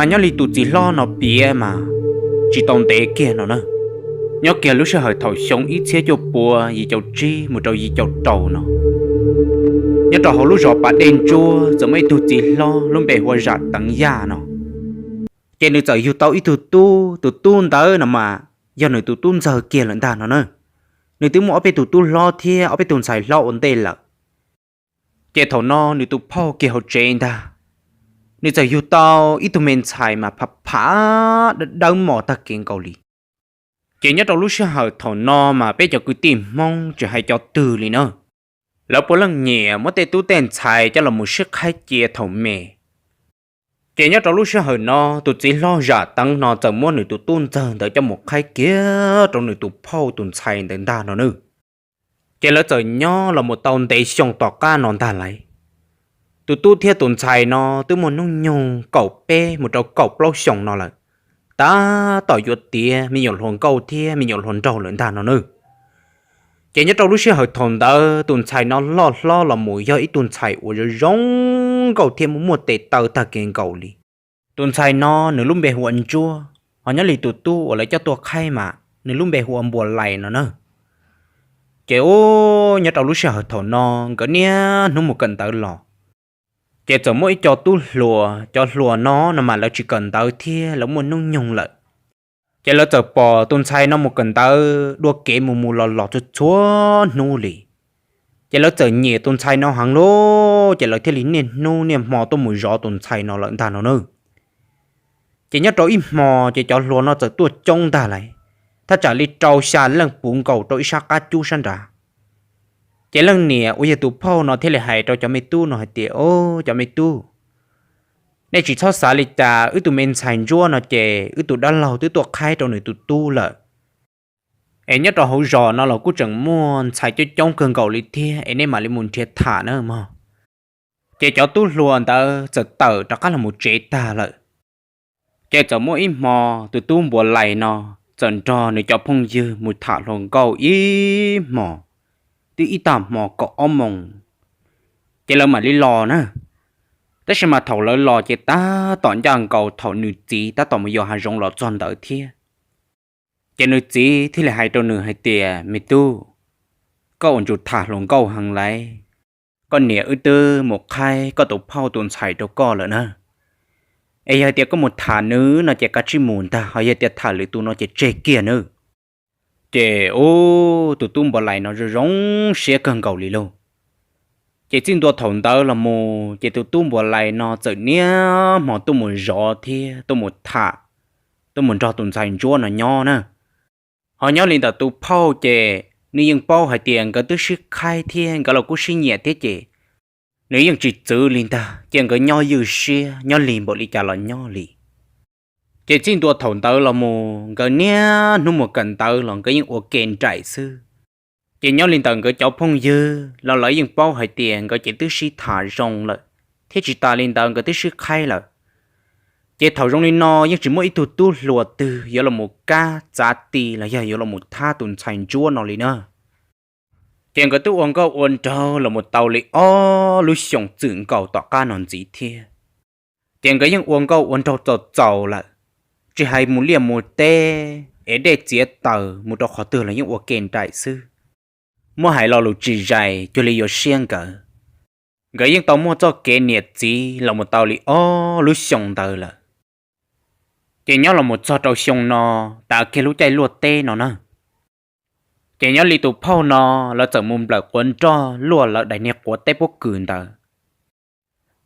Nyob li tus txiv hlob no piav mas tsis tau ntev kiag no na, nyob kiag lub sij hawm thaum xyoo ib txhiab cuaj puas yim caum tsib mus rau yim caum rau no, nyob rau hauv lub zos Pas Dej Ntsuab txawm muaj ib tug txiv hlob lub npe hu ua Zam Teev Yaj no. Ces nws txawm yug tau ib tug tub, tus tub ntawd no mas yog nws tus tub ntxawg kiag lawm ntag no na. Nws twb muaj ob peb tug tub hlob thiab ob peb tug ntxhais hlob ua ntej lawm. Ces thaum no nws tus phauj kiag hauv tsev ntag, nws txawm yug tau ib tug me ntxhais mas phav phav dawb dawb mos tag kev nkaus li. Ces nyob rau lub sij hawm thaum no mas peb cov kwv tij Hmoob tsis hais cov twg li na, lawv puav leej nyiam muab tej tub tej ntxhais coj los mus sib qhaib cia thaum me. Ces nyob rau lub sij hawm no tus txiv hlob Zam Teev no txawm muab nws tus tub ntxawg ntawd coj mus qhaib kiag rau nws tus phauj tus ntxhais ntawd ntag no na. Ces lawv txawm nyob los mus tau ntev xyoo tom qab no ntag lauj. Tus tub thiab tus ntxhais no twb muaj hnub nyoog kaum peb mus rau kaum plaub xyoo no lawm, tab tom yuav tiav me nyuam hluas nkauj thiab me nyuam hluas nraug lawm ntag no na. Ces nyob rau lub sij hawm thaum ntawd tus ntxhais no loj hlob los mus yog ib tug ntxhais uas zoo zoo nkauj thiab muaj muaj tes taw tag kev nkaus li. Tus ntxhais no nws lub npe hu ua Ntsuab, ho nyob li tus tub uas lawv coj tuaj qhaib mas nws lub npe hu ua Npuas Lais no na. Ces ub, nyob rau lub sij hawm thaum no nkawd niaj hnub mus kawm ntawv los, ces txawm muaj ib co tub hluas, cov hluas no no mas lawv tsis kawm ntawv thiab lawv muaj hnub nyoog lawm. Ces lawv txawm pom tus ntxhais no mus kawm ntawv dua kev mus mus los los txhua txhua hnub li. Ces lawv txawm nyiam tus ntxhais no heev lauj, ces lawv thiaj li niaj hnub niaj hmo tuaj mus zov tus ntxhais no lawm ntag no na. Ces nyob rau ib hmo ces cov hluas no txawm tuaj coob ntag lauj, thaj tsam li rau xya leej puv nkaus rau ib sab qab cub sab nrad. Ces leej niam uas yog tus phauj no thiaj li hais rau cov me tub no hais tias, Au, cov me tub, nej tsis txhob xav li cas, wb tus me ntxhais Ntsuab no ces wb tus dab laug twb tuaj qhaib rau nws tus tub lawm. Es nyob rau hauv zos no los kuj tseem muaj ntxhais coob coob kawg nkaus li thiab, es nej mam li mus nrhiav tham na mog. Ces cov tub hluas ntawd txawm tawm rov qab los mus tsev tag lawm. Ces txawm muaj ib hmo tus tub Npuas Lais no txawm nrog nws cov phooj ywg mus tham hluas nkauj ib hmos, twb ib tag hmo kaum ob moos, ces lawv mam li los na. Tab sis mas thaum lawv los ces tab tom ncaj nkaus thaum nws txiv tab tom mus yos hav zoov los txog ntawd thiab. Ces nws txiv thiaj li hais rau nws hais tias, Me tub, koj ua ntsum tham hluas nkauj heev lauj, koj niam wb twb mus qhaib koj tus phauj tus ntxhais rau koj lawm na. Es yog tias koj mus tham nws no ces kav tsij mus ntag, ho yog tias tham lwm tus no ces tseg kiag nawb. Ces ub, tus tub Npuas Lais no zoo zoo siab kawg nkaus li lauj. Ces txij ntua thaum ntawd los mus ces tus tub Npuas Lais no txawm niaj hmo tuaj mus zov thiab tuaj mus tham, tuaj mus nrog tus ntxhais Ntsuab no nyob na. Ho nyob li ntawm tus phauj ces nws yeej paub hais tias nkawd twb sib qhaib thiab nkawd los kuj sib nyiam thiab ces nws yeej tsis txwv li ntag, cia nkawd nyob ywj siab nyob lig npaum li cas los nyob li. Ces txij ntua thaum ntawd los mus nkawd niaj hnub mus kawm ntawv los nkawd yeej ua ke nraim xwb. Ces nyob li ntawm nkawd cov phooj ywg los lawv yeej paub hais tias nkawd ces twb sib tham zoo lawm, thiab tsis tas li ntawd nkawd twb sib qhaib lawm. Ces thaum zoo li no yeej tsis muaj ib tug tub hluas twg yuav los mus kab txav ti los yog yuav los mus thab tus ntxhais Ntsuab no li na. Ces nkawd twb ua nkauj ua nraug los mus tau li ob lub xyoos txwm nkaus tom qab no ntxiv thiab. Ces nkawd yeej ua nkauj ua nraug txaus txaus lawm, tsis hais mus liaj mus teb es dej txiav taws mus rau qhov twg los yeej ua ke nraim xwb. Muab hais lo lus tsis zais cuag li yuav siab nkawd. Nkawd yeej tau muaj txoj kev niam txiv los mus tau li ob lub xyoos ntawd lawm. Ces nyob los mus txog rau xyoo no, tav kiag lub caij luaj teb no na, ces nyob li tus phauj no lawv txawm mus nplawm quav nroj luaj lawv daim niag quav teb pob kws ntawd.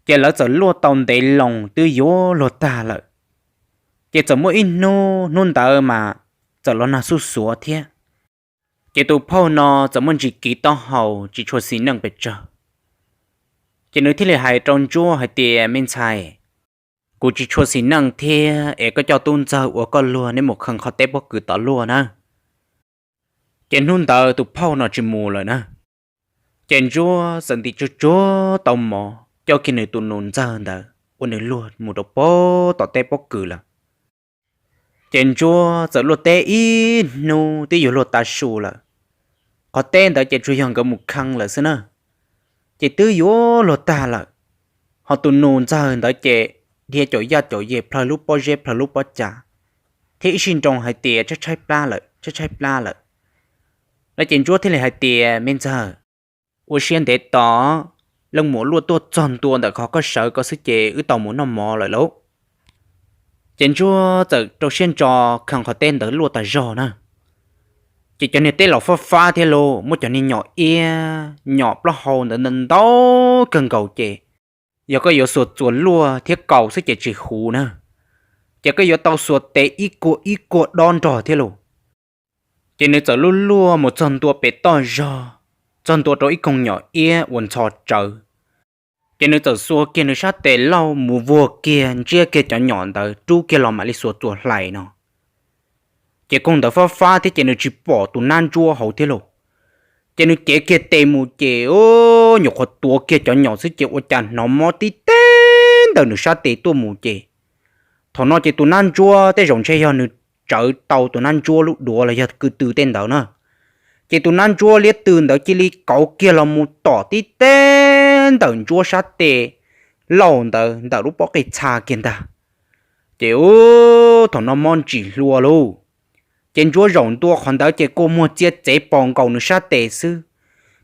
Ces lawv txawm luaj tau ntev loo twb yuav luag tag lawm. Ces txawm muaj ib hnub, hnub ntawd mas txawm los nag xuj xuav thiab. Ces tus phauj no txawm muaj ntsis kiv taub hau tsis tshua xis neej pes tsawg. Ces nws thiaj li hais rau Ntsuab hais tias, Me ntxhais, kuv tsis tshua xis neej thiab es koj coj tub ntxawg ua koj luag neb mus kheej qhov teb pob kws tod luaj na. Ces hnub ntawd tus phauj no tsis mus lawm na. Ces Ntsuab txawm ntim tsuag tsuag tau mov coj kiag nws tus nus ntxawg ntawd ua nws luag mus rau pem tom teb pob kws lawm. Ces Ntsuab txawm luaj teb ib hnub twb yuav luag tav su lawm. Qhov teb ntawd ces tsuas yog nkawd mus kheej lawm xwb na. Ces twb yuav luag tag lawm, ho tus nus ntxawg ntawd ces dhia caum yaj caum yej plhaw lub pob zeb plhaw lub pob cas, thiab ib sij nroo hais tias tshaib tshaib plab lawm, tshaib tshaib plab lawm. No ces Ntsuab thiaj li hais tias, Me ntxawg, ua siab ntev tos, leej muam luaj tuaj txog ntua ntawm qhov koj sawv ko xwb ces wb tau mus noj mov lawm lauj. Ces Ntsuab txawm rau siab ntso khaws qhov teb ntawd luaj tas zog na. Ces cov niag teb los fab fab thiab lauj, muaj cov niag nyom iab nyom plaub hau ntawd ntau kawg nkaus ces yog koj yuav xuas txuas luaj thiab kaus xwb ces tsis huv na, ces koj yuav tau xuas tes ib kuag ib kuag dob nrog thiab lauj. Ces nws txawm luaj luaj mus txog ntua pem toj zog, txog ntua rau ib koog nyom iab uas ntxhov tsawv. Ces nws txawm xuas kiag nws sab tes lauj mus vuag kiag ntsiab kiag cov nyom ntawd rub kiag los mam li xuas txuas hlais no. Ces koog ntawd fab fab thiab ces nws tsis pom tus nab ntsuab hauv thiab lauj. Ces nws cev kiag tes mus ces nyuam qhuav tuav kiag cov nyom xwb ces ua cas hnov mob tib teg ntawm nws sab tes tuaj mus ces thaum no ces tus nab ntsuab tej zaum ntshe yog nws tsawv tau tus nab ntsuab lub duav los yog kwv tw tej ntawd na. Ces tus nab ntsuab liab tw ntawd cia li kauv kiag los mus tom tib teg ntawm Ntsuab sab tes lauj ntawd ntawm lub pob qij txha kiag ntag. Ces ub, thaum no mob ntsim hlua lauj. Ces Ntsuab zaum ntua qhov ntawd ces kua muag txia txev pos nkaus nws sab tes xwb.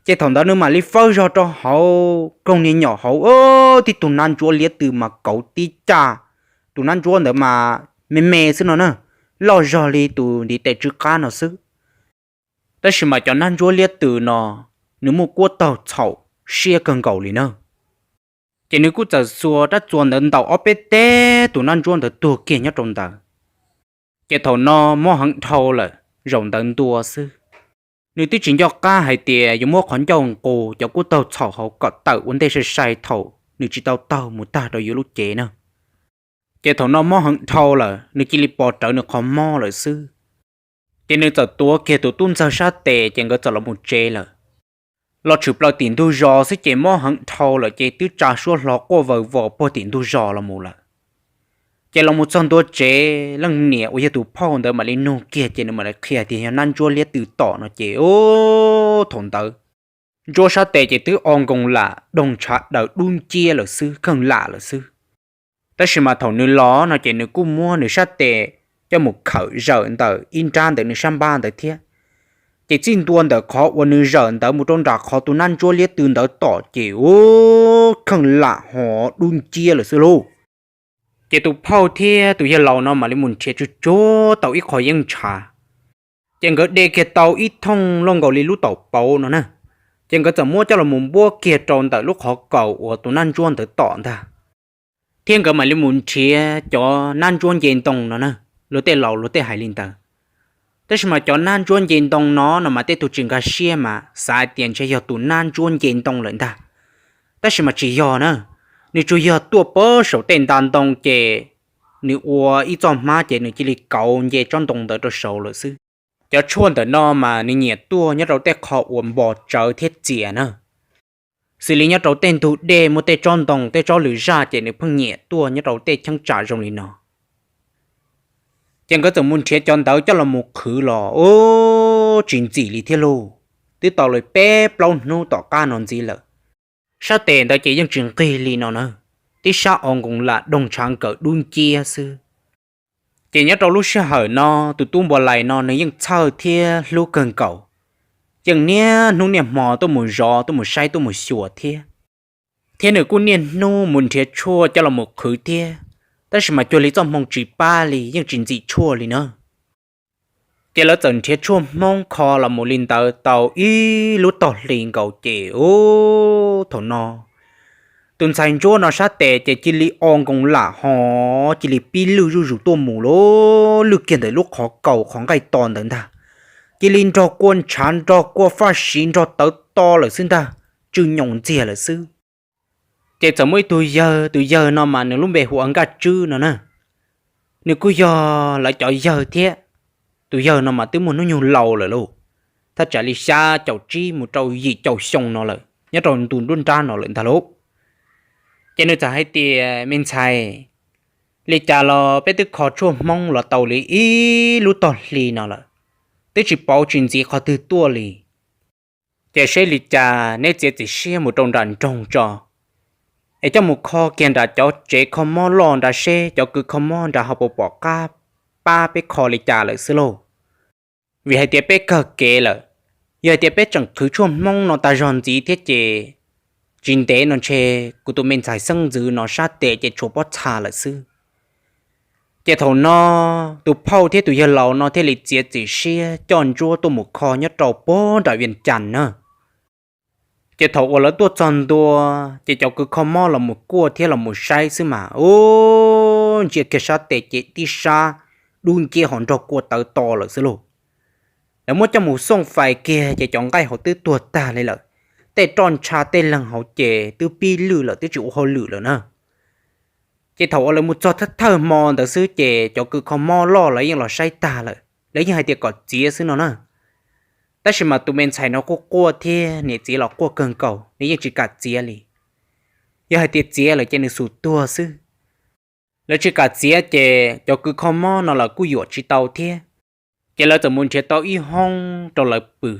Ces thaum ntawd nws mam li fawb zog rau hauv koog niag nyom hauv, tib tug nab ntsuab liab tw mas kauv tib caj. Tus nab ntsuab ntawd mas me me xwb no na, loj zog li tus ntiv tes tsw qab no xwb. Tab sis mas cov nab ntsuab liab tw no, nws muaj kuab taug txhaum siab kawg nkaus li na. Ces nws kuj txawm xuas rab txuas ntawd ntaus ob peb teg tus nab ntsuab ntawd tuag kiag nyob rau ntawd. Ces thaum no mob heev dhau lawm, zaum ntawd ntua xwb. Nws twb tsis nco qab hais tias yuav muab qhov ncauj nqus cov kuab taug txhaum hauv kom tawm ua ntej sai sai thaum nws tsis tau taug mus tag rau yus lub cev na. Ces thaum no mob heev dhau lawm, nws cia li pos rawv nws qhov mob lawm xwb. Ces nws txawm tuav kiag tus tub ntxawg sab tes ces nkawd txawm los mus tsev lawm. Los tshwm plaws tim ntug zos xwb ces mob heev dhau lawm ces twb tsa suab hlo quaj vawg vos puag tim ntug zos los mus lawm. Ces los mus txog ntua tsev, leej niam uas yog tus phauj ntawd mam li nug kiag ces nws mam li qhia tias yog nab ntsuab liab tw tom no ces ub, thaum ntawd Ntsuab sab tes ces twb o nkoos lam doog ntshav daws dub nciab lawm xwb, kheej lam lawm xwb. Tab sis mas thaum nws los no ces nws kuj muab nws sab tes coj mus khawm zawm ntawm ib nrab ntawm nws sab npab ntawd thiab. Ces txij ntua ntawm qhov uas nws zawm ntawd mus rau nram qhov tus nab ntsuab liab tw ntawd tom ces ub, kheej lam ho dub nciab lawm xwb lauj. Ces tus phauj thiab tus yawg laus no mam li mus nrhiav tsuag tsuag tau ib qho yeeb ntshav. Ces nkawd de kiag tau ib thooj loj nkaus li lub taum pauv no na. Ces nkawd txawm muab coj los mus npuab kiag rau ntawm lub qhov kaus uas tus nab ntsuab ntawd tom ntag. Thiab nkawd mam li mus nrhiav cov nab ntsuab nce ntoo no na. Luag tej laus luag tej hais li ntawd. Tab sis mas cov nab ntsuab nce ntoo no no mas tej tug tsis nkag siab mas xav hais tias ntshe yog tus nab ntsuab nce ntoo lawm ntag. Tab sis mas tsis yog na, nws tsuas yog tuaj pab saum tej nta ntoo ces nws ua ib txoj hmab ces nws cia li kauv nce tsob ntoo ntawd rau saud lawm xwb. Cov tshuaj ntawm no mas nws nyiam tuaj nyob rau tej qho uas npos tsawv thiab txias na. Xws li nyob rau tej ntug dej muaj tej tsob ntoo tej tsob lwm zaj ces nws pheej nyiam tuaj nyob rau tej cheeb tsam zoo li no. Ces nkawd txawm mus nrhiav cov ntawd coj los mus qhwv los ub, tsis ntxim li thiab lauj. Twb tau li peb plaub hnub tom qab no ntxiv lawm, sab tes ntawd ces yeej tsis nqig li no na, tib sab o nkoos lam doog ntshav nkawm dub nciab xwb. Ces nyob rau lub sij hawm no tus tub npua lais no nws yeej txhawj thiab hlub kawg nkaus, yeej niaj hnub niaj hmo tuaj mus zov tuaj mus saib tuaj mus xyuas thiab. Thiab nws kuj niaj hnub mus nrhiav tshuaj coj los mus qhwv thiab, tab sis mas cuag li txoj hmoo tsis pab li yeej tsis ntxim tshuaj li na. Ces lawv txawm nrhiav tshuaj hmoob kho los mus li ntawd tau ib lub tog hli nkaus ces ub, thaum no tus ntxhais ntsuab no sab tes ces cia li o nkoos lam ho cia li pib lwj zuj zus tuaj mus lawm, lwj kiag ntawm lub qhov kaus qhov nqaij to ntawd ntag. Cia li nrog kua ntshav nrog kua faj siv nrog tawv to lawm xwb ntag, tsw nyoos ntxiag lawm xwb. Ces txawm muaj ib tug yawg, tus yawg no mas nws lub npe hu ua Nkaj Tswb no na. Nws kuj yog lawv cov yawg thiab. Tus yawg no mas twb muaj hnub nyoog laus lawm lauj, thaj tsam li xya caum tsib mus rau yim caum xyoo no lawm nyob rau ntu nruab nrab no lawm ntag lauj. Ces nws txawm hais tias, Me ntxhais, li cas los peb twb kho tshuaj hmoob los tau li ib lub tog hli no lawm, twb tsis pauv tsis ntxiv qhov twg tuaj li. Ces seb li cas neb txiav txim siab mus rau nram nroog tso, Es coj mus kho kiag nram cov tsev kho mob loj nrad seb cov kws kho mob nrad ho puas pom qab pab peb kho li cas lawm xwb lauj. Vim hais tias peb kawg kev lawm, yog hais tias peb tseem qhwv tshuaj Hmoob no tag zog ntxiv thiab ces tsis ntev no ntshe kuv tus me ntxhais xeeb ntxwv no sab tes ces tshuav pob txha lawm xwb. Ces thaum no tus phauj thiab tus yawg laus no thiaj li txiav txim siab coj Ntsuab tuaj mus kho nyob rau puag nram Vias Cas na. Ces thaum uas lawv tuaj txog ntua, ces cov kws kho mob los mus kuaj thiab los mus saib xwb mas, ub, ntsia kiag sab tes ces tib sab dub nciab ho nrog kua tawv to lawm xwb lauj. Lawv muab coj mus xooj fais kiag ces cov nqaij hauv twb tuag tag li lawm, tej roj ntsha tej leeg hauv ces twb pib lwj lawm twb tsis ua hauj lwm lawm na. Ces thaum uas lawv mus txog thawj thawj hmo ntawd xwb ces cov kws kho mob loj lawv yeej los saib tag lawm, lawv yeej hais tias kom txiav xwb no na. Tab sis mas tus me ntxhais no quaj quaj thiab niam txiv los quaj kawg nkaus, nws yeej tsis kam txiav li. Yog hais tias txiav lawm ces nws xum tuag xwb. Lawv tsis kam txiav ces cov kws kho mob no lawv kuj yuam tsis tau thiab. Ces lawv txawm mus nrhiav tau ib hoob rau lawv pw.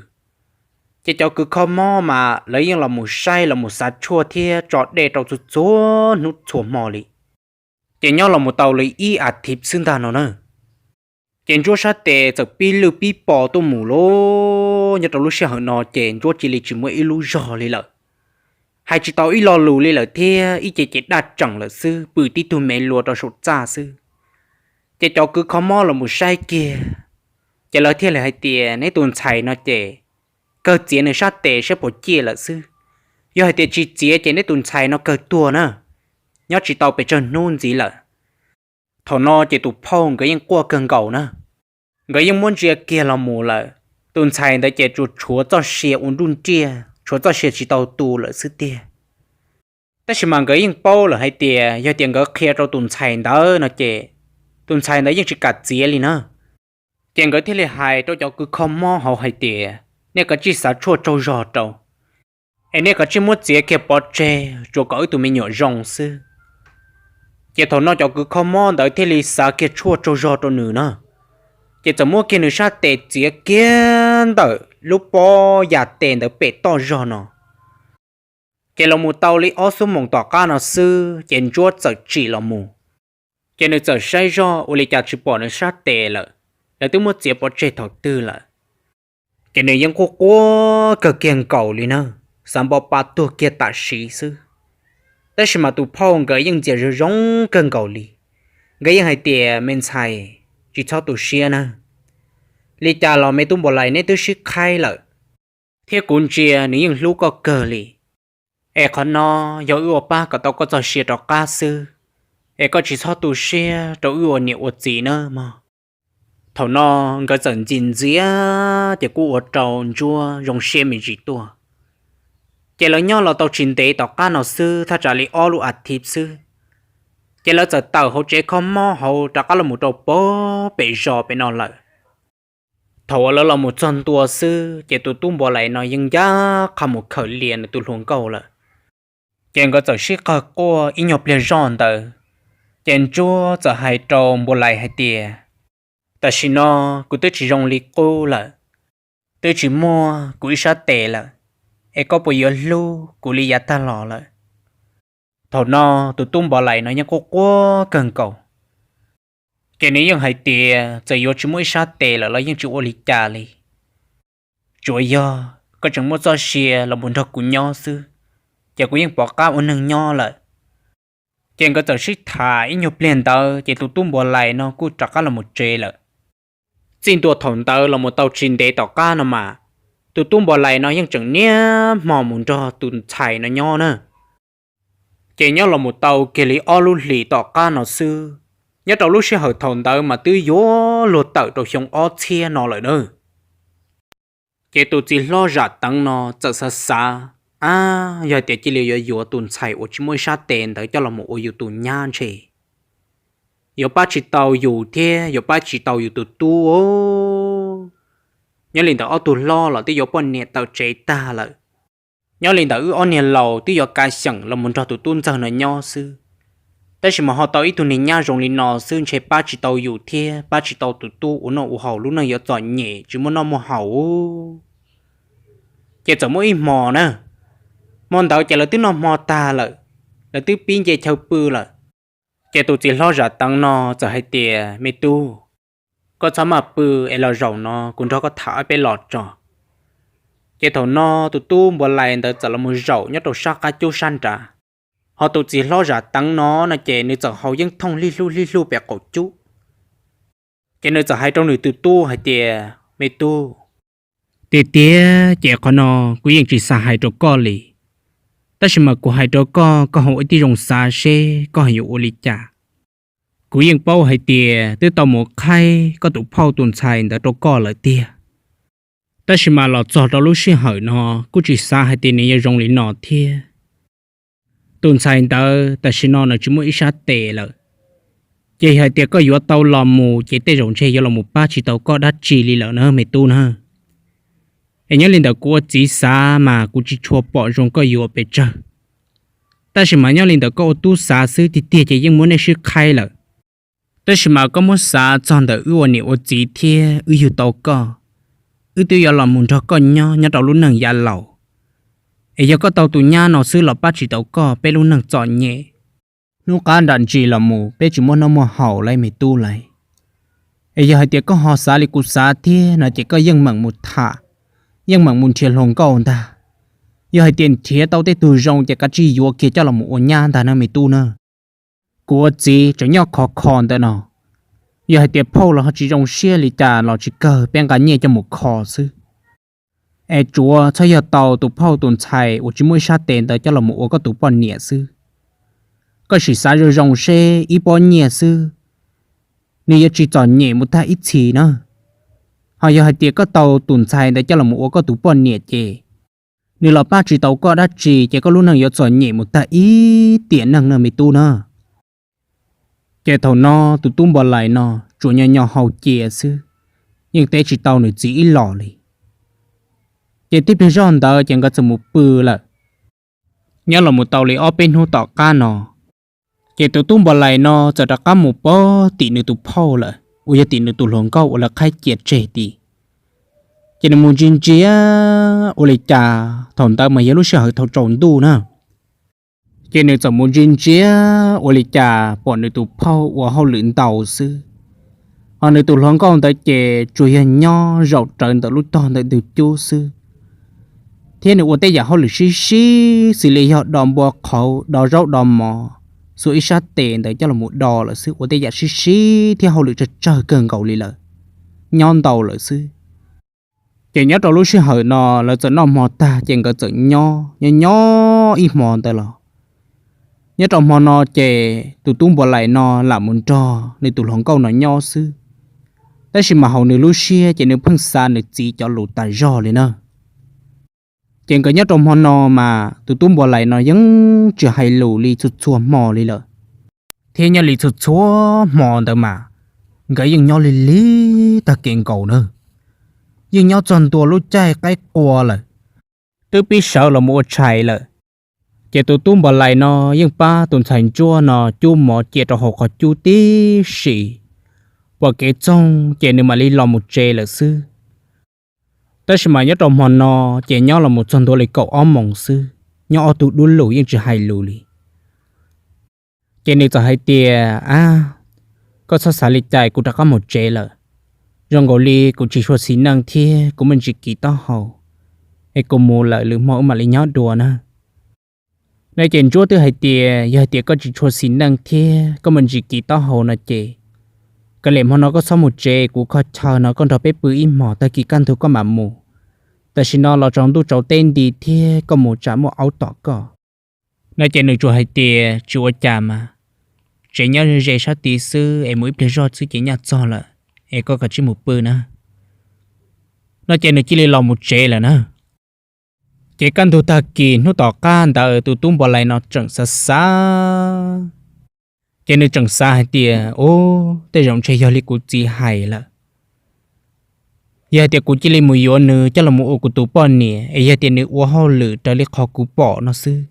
Ces cov kws kho mob mas lawv yeej los mus saib los mus xav tshuaj thiab tso dej rau txhua txhua hnub txhua hmo li. Ces nyob los mus tau li ib as thiv xwb ntag no na, ces Ntsuab sab tes txawm pib lwj pib po tuaj mus lauj. Nyob rau lub sij hawm no ces Ntsuab cia li tsis muaj ib lub zog li lawm, hais tsis tau ib lo lus li lawm thiab, ib ce ces daj tseem lawm xwb, pw tib tug me lua rau saum txaj xwb. Ces cov kws kho mob los mus saib kiag, ces lawv thiaj li hais tias neb tus ntxhais no ces kawg txiav nws sab tes saib puas ciaj lawm xwb. Yog hais tias tsis txiav ces neb tus ntxhais no kawg tuag na, nyob tsis tau pes tsawg hnub ntxiv lawm. Thaum no ces tus phauj nkawd yeej quaj kawg nkaus na, nkawd yeej muab ntsia kiag los mus lawm. Tus ntxhais ntawd ces tsuas tshuav txoj sia ua nruj nriaj, tshuav txoj sia tsis tau tu lawm xwb tiag. Tab sis mas nkawd yeej paub lawm hais tias yog tias nkawd qhia rau tus ntxhais ntawd no ces tus ntxhais ntawd yeej tsis kam txiav li na. Ces nkawd thiaj li hais rau cov kws kho mob hauv hais tias nej kav tsij xav tshuaj tsaug zog rau, es nej kav tsij muab txiav kiag pov tseg tsuas kom wb tus me nyuam zoo xwb. Ces thaum no cov kws kho mob ntawd thiaj li xav kiag tshuaj tsaug zog rau nws na. Ces txawm muab kiag nws sab tes txiav kiag ntawm lub pob ya tes ntawd pem toj zog no. Ces los mus tau li ob xuab moos tom qab no xwb ces Ntsuab txawm tsim los mus. Ces nws txawm saib zoj ua li cas tsis pom nws sab tes lawm, lawv twb muab txiav pov tseg thaum twg lawm. Ces nws yeej quaj quaj kawg kiag nkaus li na, xav npo pa tuag kiag tam sim xwb. Tab sis mas tus phauj nkawd yeej ntxias zoo zoo kawg nkaus li. Nkawd yeej hais tias me ntxhais, tsis txhob tu siab na, li cas los me tub Npua Lais neb twb sib qhaib lawm, thiab kuv ntsia nws yeej hlub koj kawg li. Es qhov no yog wb ua pab kom tau koj txoj sia rov qab xwb, es koj tsis txhob tu siab rau wb ua niam ua txiv na mog. Thaum no nkawd txawm ntxim ntxias ces kuj ua rau Ntsuab zoo siab me ntsis tuaj. Ces lawv nyob los tau tsis ntev tom qab no xwb, thaj tsam li ob lub as thiv xwb, ces lawv txawm tawm hauv tsev kho mob hauv rov qab los mus rau pem zos pem no lawm. Thaum uas lawv los mus txog ntua xwb ces tus tub Npua Lais no yeej ncaj qha mus khawm lias nws tus hluas nkauj lawm. Ces nkawd txawm sib qawg quaj ib nyuag pliag zoj ntawd, ces Ntsuab txawm hais rau Npua Lais hais tias, tam sim no kuv twb tsis zoo li qub lawm, twb tsis muaj kuv ib sab tes lawm, es koj puas yuav hlub kuv li yav tag los lawm? Thaum no tus tub Npua Lais no yeej quaj quaj kawg nkaus, ces nws yeej hais tias txawm yuav tsis muaj ib sab tes lawm los yeej tsis ua li cas li, tsuas yog koj tseem muaj txoj sia los mus nrog kuv nyob xwb, ces kuv yeej pom qab ua neeg nyob lawm. Ces nkawd txawm sib tham ib nyuag pliag ntawd ces tus tub Npua Lais no kuj rov qab los mus tsev lawm. Txij ntua thaum ntawd los mus tau tsis ntev tom qab no mas, tus tub Npua Lais no yeej tseem niaj hmo mus nrog tus ntxhais no nyob na. Ces nyob los mus tau kiag li ob lub hlis tom qab no xwb, nyob rau lub sij hawm thaum ntawd mas twb yuav luag tawm rau xyoo ob txhiab no lawm na. Ces tus txiv hlob Zam Teev no txawm xav xav, ab, yog tias cia li yuav yuav tus ntxhais uas tsis muaj ib sab tes ntawd coj los mus ua yus tus nyab ntshe yuav pab tsis tau yus thiab yuav pab tsis tau yus tus tub. Nyob li ntawd ob tug hlob los twb yuav poj niam tawm tsev tag lawm. Nyob li ntawd wb ob niag laus twb yuav kav xyeem los mus nrog tus tub ntxawg no nyob xwb. Tab sis mas ho tau ib tug niag nyab zoo li no xwb ntshe pab tsis tau yus thiab pab tsis tau tus tub ua noj ua haus, lub neej yuav txom nyem tsis muaj noj muaj haus. Ces txawm muaj ib hmo na, hmo ntawd ces lawv twb noj hmo tag lawm, lawv twb pib nce chaw pw lawm. Ces tus txiv hlob Zam Teev no txawm hais tias, Me tub, koj txhob maj pw es los zaum no kuv nrog koj tham ob peb los tso. Ces thaum no tus tub Npua Lais ntawd txawm los mus zaum nyob rau sab qab cub sab nrad, ho tus txiv hlob Zam Teev no no ces nws txawm haus yeeb thooj hlib hlub hlib hlub pem qaum cub. Ces nws txawm hais rau nws tus tub hais tias, Me tub, tiag tiag ces qhov no kuv yeej tsis xav hais rau koj li, tab sis mas kuv hais rau koj, koj ho ua tib zoo xav seb koj ho yuav ua li cas. Kuv yeej paub hais tias twb tau mus qhaib koj tus phauj tus ntxhais ntawd rau koj lawm tiag, tab sis mas los txog rau lub sij hawm no kuj tsis xav hais tias nws yuav zoo li no thiab. Tus ntxhais ntawd tam sim no nws tsis muaj ib sab tes lawm, ces yog hais tias koj yuav tau los mus ces tej zaum ntshe yuav los mus pab tsis tau koj dab tsi li lawm na me tub na. Es nyob li ntawd kuv ua txiv xav mas kuv tsis tshua pom zoo koj yuav pes tsawg, tab sis mas nyob li ntawd koj ua tub xav xwb tiag tiag ces yeej muab nej sib qhaib lawm. Tab sis mas koj muab xav txog ntawm wb ua niam ua txiv thiab wb yug tau koj, wb twb yuav los mus nrog koj nyob nyob rau lub neej yav laus, es yog koj tau tus nyab no xwb los pab tsis tau koj peb lub neej txom nyem. Hnub qab nram ntsis los mus peb tsis muaj noj muaj haus lauj me tub lauj. Es yog hais tias koj ho xav li kuv xav thiab no ces koj yeej meem mus tham, yeej meem mus nrhiav hluas nkauj ntag. Yog hais tias nrhiav tau tej tug zoo ces kav tsij yuav kiag coj los mus ua nyab ntag na me tub na. Kuv ua txiv tseem nyob khov kho ntawm no, yog hais tias phauj los ho tsis zoo siab li cas los tsis kawg, peb nqa nyiaj coj mus kho xwb. Es tsuav txhob yog tau tus phauj tus ntxhais uas tsis muaj ib sab tes ntawd coj los mus ua koj tus poj niam xwb. Koj sim xav zoo zoo seb ib pob nyiaj xwb, nws yuav tsis txom nyem mus tag ib txhis na. Ho yog hais tias koj tau tus ntxhais ntawd coj los mus ua koj tus poj niam ces nws los pab tsis tau koj dab tsi ces koj lub neej yuav txom nyem mus tag ib tiam neeg na me tub na. Ces thaum no tus tub Npua Lais no tsuas nyo nyo haus cia xwb, yeej teb tsis tau nws txiv ib los li. Ces tib pliag zoj ntawd ces nkawd txawm mus pw lawm. Nyob los mus tau li ob peb hnub tom qab no, ces tus tub Npua Lais no txawm rov qab mus pog tim nws tus phauj lawm uas yog tim nws tus hluas nkauj uas lawv qhaib cia tseg tid. Ces nws mus ntsia ntsia ua li cas, thaum ntawd mas yog lub sij hawm thaum tsaus ntuj na. Ces nws txawm mus ntsia ntsia ua li cas pom nws tus phauj ua hauj lwm ntau xwb, ho nws tus hluas nkauj ntawd ces tsuas yog nyob zaum rawv ntawm lub tog ntawm ntug cub xwb. Thiab nws ua tej yam hauj lwm sib sib xws li yog do npua qhauv, do zaub do mov, xuas ib sab tes ntawd coj los mus do lawm xwb, ua tej yam sib sib thiab hauj lwm tsawg tsawg kawg nkaus li lawm, nyob ntau lawm xwb. Ces nyob rau lub sij hawm no lawv txawm noj hmo tag ces nkawd txawm nyob nyob nyob ib hmo ntawd los, nyob rau hmo no ces tus tub Npua Lais no lam mus nrog nws tus hluas nkauj no nyob xwb, tab sis mas hauv nws lub siab ces nws pheej xav nws txiv cov lus tas zog li na. Ces nkawd nyob rau hmo no mas tus tub Npua Lais no yeej tsis hais lus li txhua txhua hmo li lawm, thiab nyob li txhua txhua hmo ntawd mas nkawd yeej nyob lig lig tag kev nkaus na. Yeej nyob txog ntua lub caij qaib qua lawm, twb pib sawv los mus ua tshais lawm, ces tus tub Npua Lais no yeej pab tus ntxhais ntsuab no cub mov cia rau hauv qhov cub tib si, pom kev txoog ces nws mam li los mus tsev lawm xwb. Tab sis mas nyob rau hmo no ces nyob los mus txog ntua li kaum ob moos xwb, nyob ob tug dub lug yeej tsis hais lus li. Ces nws txawm hais tias, Ab, koj txhob xav li cas, kuv rov qab mus tsev lawm. Zoo nkaus li kuv tsis tshua xis neej thiab kuv muaj ntsis kis taub hau, es kuv mus lawm, lwm hmo wb mam li nyob dua na. No ces ntsuab twb hais tias, Yog hais tias koj tsis tshua xis neej thiab koj muaj ntsis kis taub hau no ces, kav liam hmo no koj txhob mus tsev, kuv kho chaw no koj nrog peb pw ib hmos, tag kis kaj ntug koj mam mus. Tam sim no los tsaus ntuj tsaus teb nti thiab, koj mus tsam muaj aub tom koj. No ces nws tsuas hais tias, Tsis ua cas mas, tsev nyob ze sab tid xwb es mus ib pliag zog xwb ces nyaj txog lawm, es koj kav tsij mus pw na. No ces nws cia li los mus tsev lawm na. Ces kaj ntug tag kis hnub tom qab ntawd tus tub Npua Lais no tseem xav xav, ces nws tseem xav hais tias, Ub, tej zaum ntshe yog li kuv txiv hais lawm. Yog hais tias kuv cia li mus yuav nws coj los mus ua kuv tus poj niam, es yog tias nws ua hauj lwm raws li qhov kuv pom no xwb,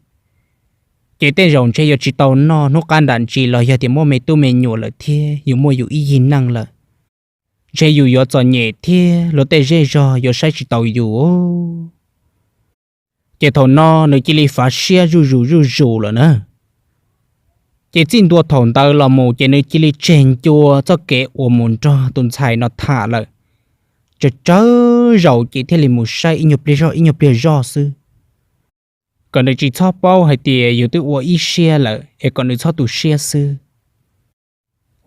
ces tej zaum ntshe yuav tsis tau noj hnub qab nram ntsis los yog tias muaj me tub me nyuam lawm thiab yus muaj yus ib yig neej lawm, ntshe yus yuav txom nyem thiab luag tej zej zog yuav saib tsis taus yus. Ces thaum no nws cia li fav siab zuj zus zuj zus lawm na. Ces txij ntua thaum ntawd los mus ces nws cia li tseg ncua txoj kev uas mus nrog tus ntxhais no tham lawm. Tsawg tsawg zaus ces thiaj li mus saib ib nyuag pliag zog ib nyuag pliag zog xwb, kom nws tsis txhob paub hais tias yus twb ua ib siab lawm es kom nws txhob tu siab xwb.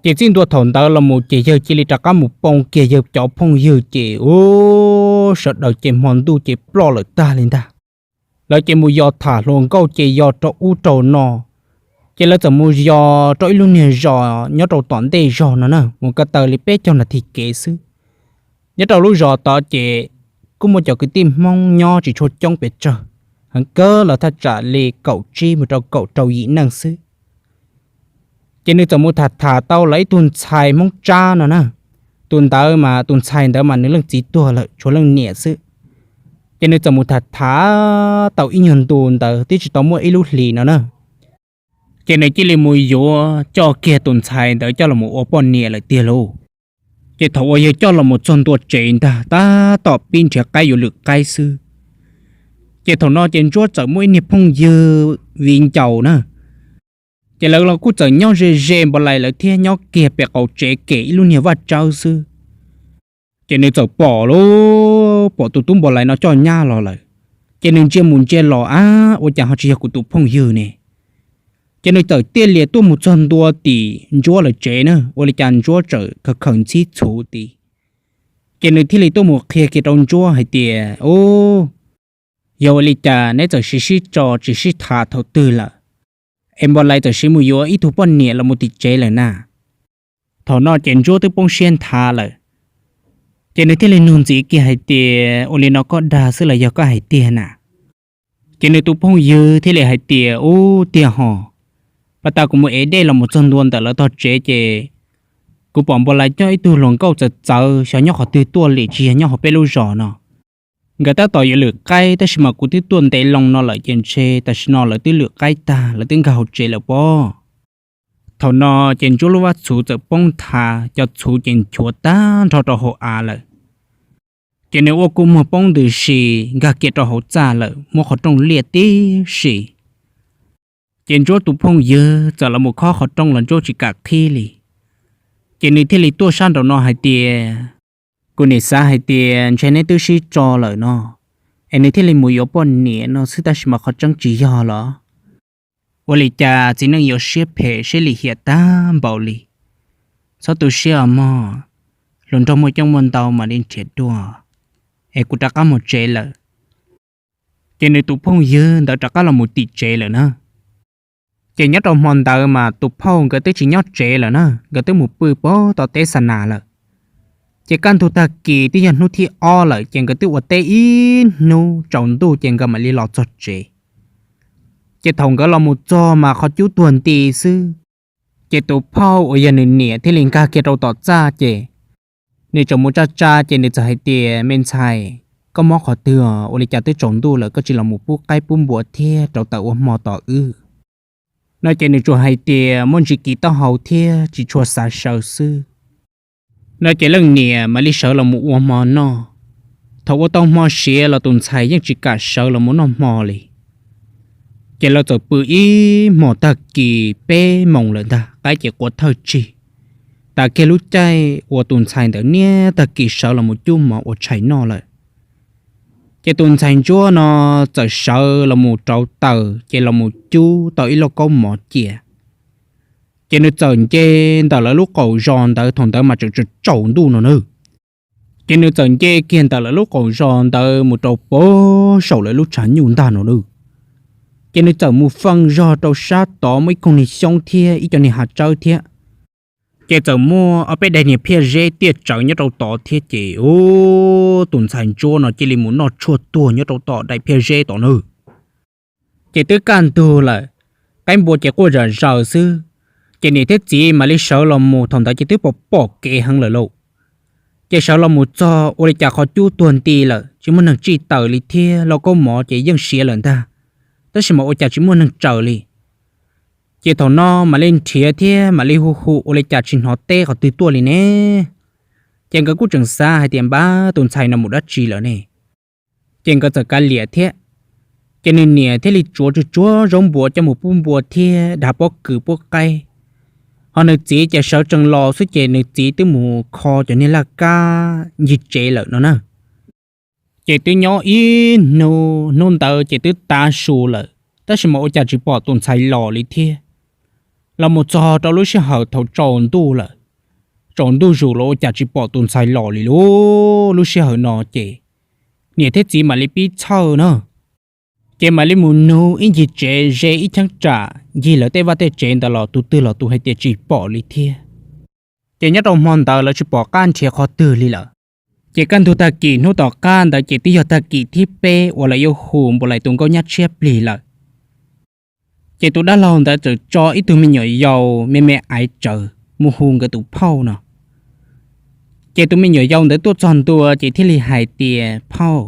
Ces txij ntua thaum ntawd los mus ces yawg cia li rov qab mus poo kiag yawg cov phooj ywg ces ub, sawv daws ces hmo ntuj ces ploj lawm tag li ntag. Lawv ces mus yos tham hluas nkauj ces yos rau ub rau no, ces lawv txawm mus yos rau ib lub niag zos nyob rau tom ntej zog no na, mus ko taw li peb caug nas this kev xwb. Nyob rau lub zos tod ces kuj muaj cov kwv tij Hmoob nyob tsis tshua coob pes tsawg, heev kawg los thaj tsam li kaum tsib mus rau kaum rau yim neej xwb. Ces nws txawm mus tham tham tau lawv ib tug ntxhais Hmoob Tsab no na. Tus ntawd mas tus ntxhais ntawd mas nws leej txiv tuag lawm tshuav leej niam xwb. Ces nws txawm mus tham tham tau ib nyuag ntu ntawd twb tsis tau muaj ib lub hlis no na, ces nws cia li mus yuav coj kiag tus ntxhais ntawd coj los ua poj niam lawm tiag lauj. Ces thaum uas yawg coj los mus txog ntua tsev ntag tab tom pib nrhiav qaib yuav lwm qaib xwb, ces thaum no ces Ntsuab txawm muaj ib niag phooj ywg viv ncaus na. Ces lawv los kuj txawm nyob ze ze npau lais lawv thiab, nyob kiag pem qaum tsev kem ib lub niag vaj tsawb xwb. Ces nws txawm pom lauj, pom tus tub npau lais no coj nyab los lawm. Ces nws ntsia mus ntsia los, ab, ua cas ho tsis yog kuv tus phooj ywg ne? Ces nws txawm tiaj lias tuaj mus txog ntua tim Ntsuab lawv tsev na, ua li cas Ntsuab txawm khaws khaws ntxhib txhuv tid. Ces nws thiaj li tuaj mus qhia kiag rau Ntsuab hais tias, ub, yog ua li cas neb txawm sib sib tso tsis sib tham thaum twg lawm, es npau lais txawm siv mus yuav ib tug poj niam los mus tim tsev lawm na? Thaum no ces Ntsuab twb poob siab nthav lawm. Ces nws thiaj li nug ntxiv kiag hais tias, ua li no koj dag xwb los yog koj hais tiag na? Ces nws tus phooj ywg thiaj li hais tias, ub, tiag hos, pas tas kuv mus ev dej los mus txog ntua ntawm lawv tog tsev ces kuv pom npau lais coj ib tug hluas nkauj txawv txawv xyov nyob qhov twg tuaj li, tsis yog nyob hauv peb lub zos no. Nkawd tab tom yuav lwm qaib tab sis mas kuv twb tuaj ntev loo no lawm ces ntshe tam sim no lawv twb lwm qaib tag, lawv twb nkag hauv tsev lawm pob. Thaum no ces Ntsuab lub vaj txhuv txawm poob nthav, cov txhuv ces nchuav tag nrho rau hauv av lawm. Ces nws ua kua muag poob ntws si, nkag kiag rau hauv txaj lawm, muab qhov rooj liaj tib si. Ces Ntsuab tus phooj ywg txawm los mus khob qhov rooj los Ntsuab tsis kam qhib li. Ces nws thiaj li tuaj sab nraum no hais tias, kuv nim xav hais tias ntshe neb twb sib tso lawm no, es nws thiaj li mus yuav poj niam no xwb tab sis mas qhov tseeb tsis yog los? Ua li cas txiv neej yuav siab phem siab lim hiam tag npaum li? Txhob tu siab os mog, hluas nraug muaj coob muaj ntau mam li nrhiav dua, es kuv rov qab mus tsev lawm. Ces nws tus phooj ywg ntawd rov qab los mus tim tsev lawm na. Ces nyob rau hmo ntawd mas tus phauj nkawd twb tsis nyob tsev lawm na, nkawd twb mus pw pem tom teb xa nas lawm. Ces kaj ntug tag kis twb yog hnub thib ob lawm ces nkawd twb ua teb ib hnub tsaus ntuj ces nkawd mam li los txog tsev. Ces thaum nkawd los mus txog mas qhov cub tuag nti xwb. Ces tus phauj uas yog nws niam thiaj li nkag kiag rau tom txaj ces nws tseem mus tsa tsa ces nws txawm hais tias, me ntxhais, koj mob qhov twg os? Ua li cas twb tsaus ntuj lawm koj tsis los mus pub qaib pub npua thiab rauv taws ua hmo tos wb? No ces nws tsuas hais tias, muaj ntsis kis taub hau thiab tsis tshua xav sawv xwb. No ces leej niam mam li sawv los mus ua hmo noj. Thaum ua tau hmo siav los tus ntxhais yeej tsis kam sawv los mus noj hmo li. Ces lawv txawm pw ib hmos tag kis peb moos lawm ntag, qaib ces qua thawj tsig. Tas kiag lub caij uas tus ntxhais ntawd niaj tag kis sawv los mus cub mov ua tshais noj lawm. Ces tus ntxhais Ntsuab no txawm sawv los mus rauv taws ces los mus cub tau ib lauj kaub mov cia. Ces nws txawm nce ntawm lawv lub qaum zos ntawd, thaum ntawd mas tseem tsaus ntuj no na. Ces nws txawm nce kiag ntawm lawv lub qaum zos ntawd mus rau pem saum lawv lub tshav nyuj ntag no na. Ces nws txawm mus feej zog rau sab tod muaj ib koog niag xyoob thiab ib co niag hav tsawb thiab. Ces txawm muaj ob peb daim niag phiaj zeb tiaj tsawv nyob rau tod thiab ces ub, tus ntxhais Ntsuab no cia li mus noj tshuaj tuag nyob rau tom daim phiaj zeb tod na. Ces twb kaj ntug lawm, qaib npua ces quaj zom zaws xwb. Ces niam thiab txiv mam li sawv los mus, thaum ntawd ces twb pom pom kev heev lawm lauj. Ces sawv los mus txog ua li cas qhov cub tuag nti lawm, tsis muaj neeg tsij taws li thiab lauj kaub mov ces yeej siav lawm ntag, tab sis mas ua cas tsis muaj neeg tsaws li. Ces thaum no mam li nrhiav thiab mam li hu hu ua li cas tsis hnov teb qhov twg tuaj li ne. Ces nkawd kuj tseem xav hais tias npab tus ntxhais no mus dab tsi lawm ne. Ces nkawd txawm kav liam thiab. Ces nws niam thiaj li tsuav tsuag tsuag zaub npua coj mus pub npua thiab dav pob kws pub qaib. Ho nws txiv ces sawv tsees los xwb ces nws txiv twb mus kho cov niag laj kab ncig tsev lawm no na. Ces twb nyob ib hnub, hnub ntawd ces twb tav su lawm, tab sis mas ua cas tsis pom tus ntxhais los li thiab. Los mus txog rau lub sij hawm thaum tsaus ntuj lawm, tsaus ntuj zus los ua cas tsis pom tus ntxhais los li lauj. Lub sij hawm no ces niam thiab txiv mam li pib txhawj na. Ces mam li mus nug ib ncig tsev ze ib cheeb tsam ncig lawv tej vaj tej tsev ntawd los tus twg los tus hais tias tsis pom li thiab. Ces nyob rau hmo ntawd lawv tsis pom qab nrhiav qhov twg li lawm. Ces kaj ntug tag kis hnub tom qab ntawd ces twb yog tag kis thib peb uas lawv yuav hu Npaus Lais tus nkauj nyab tshiab plig lawm. Ces tus dab laug ntawd txawm tso ib tug me nyuam yaus me me aiv tsawv mus hu nkawd tus phauj no. Ces tus me nyuam yaus ntawd tuaj txog ntua ces thiaj li hais tias, Phauj,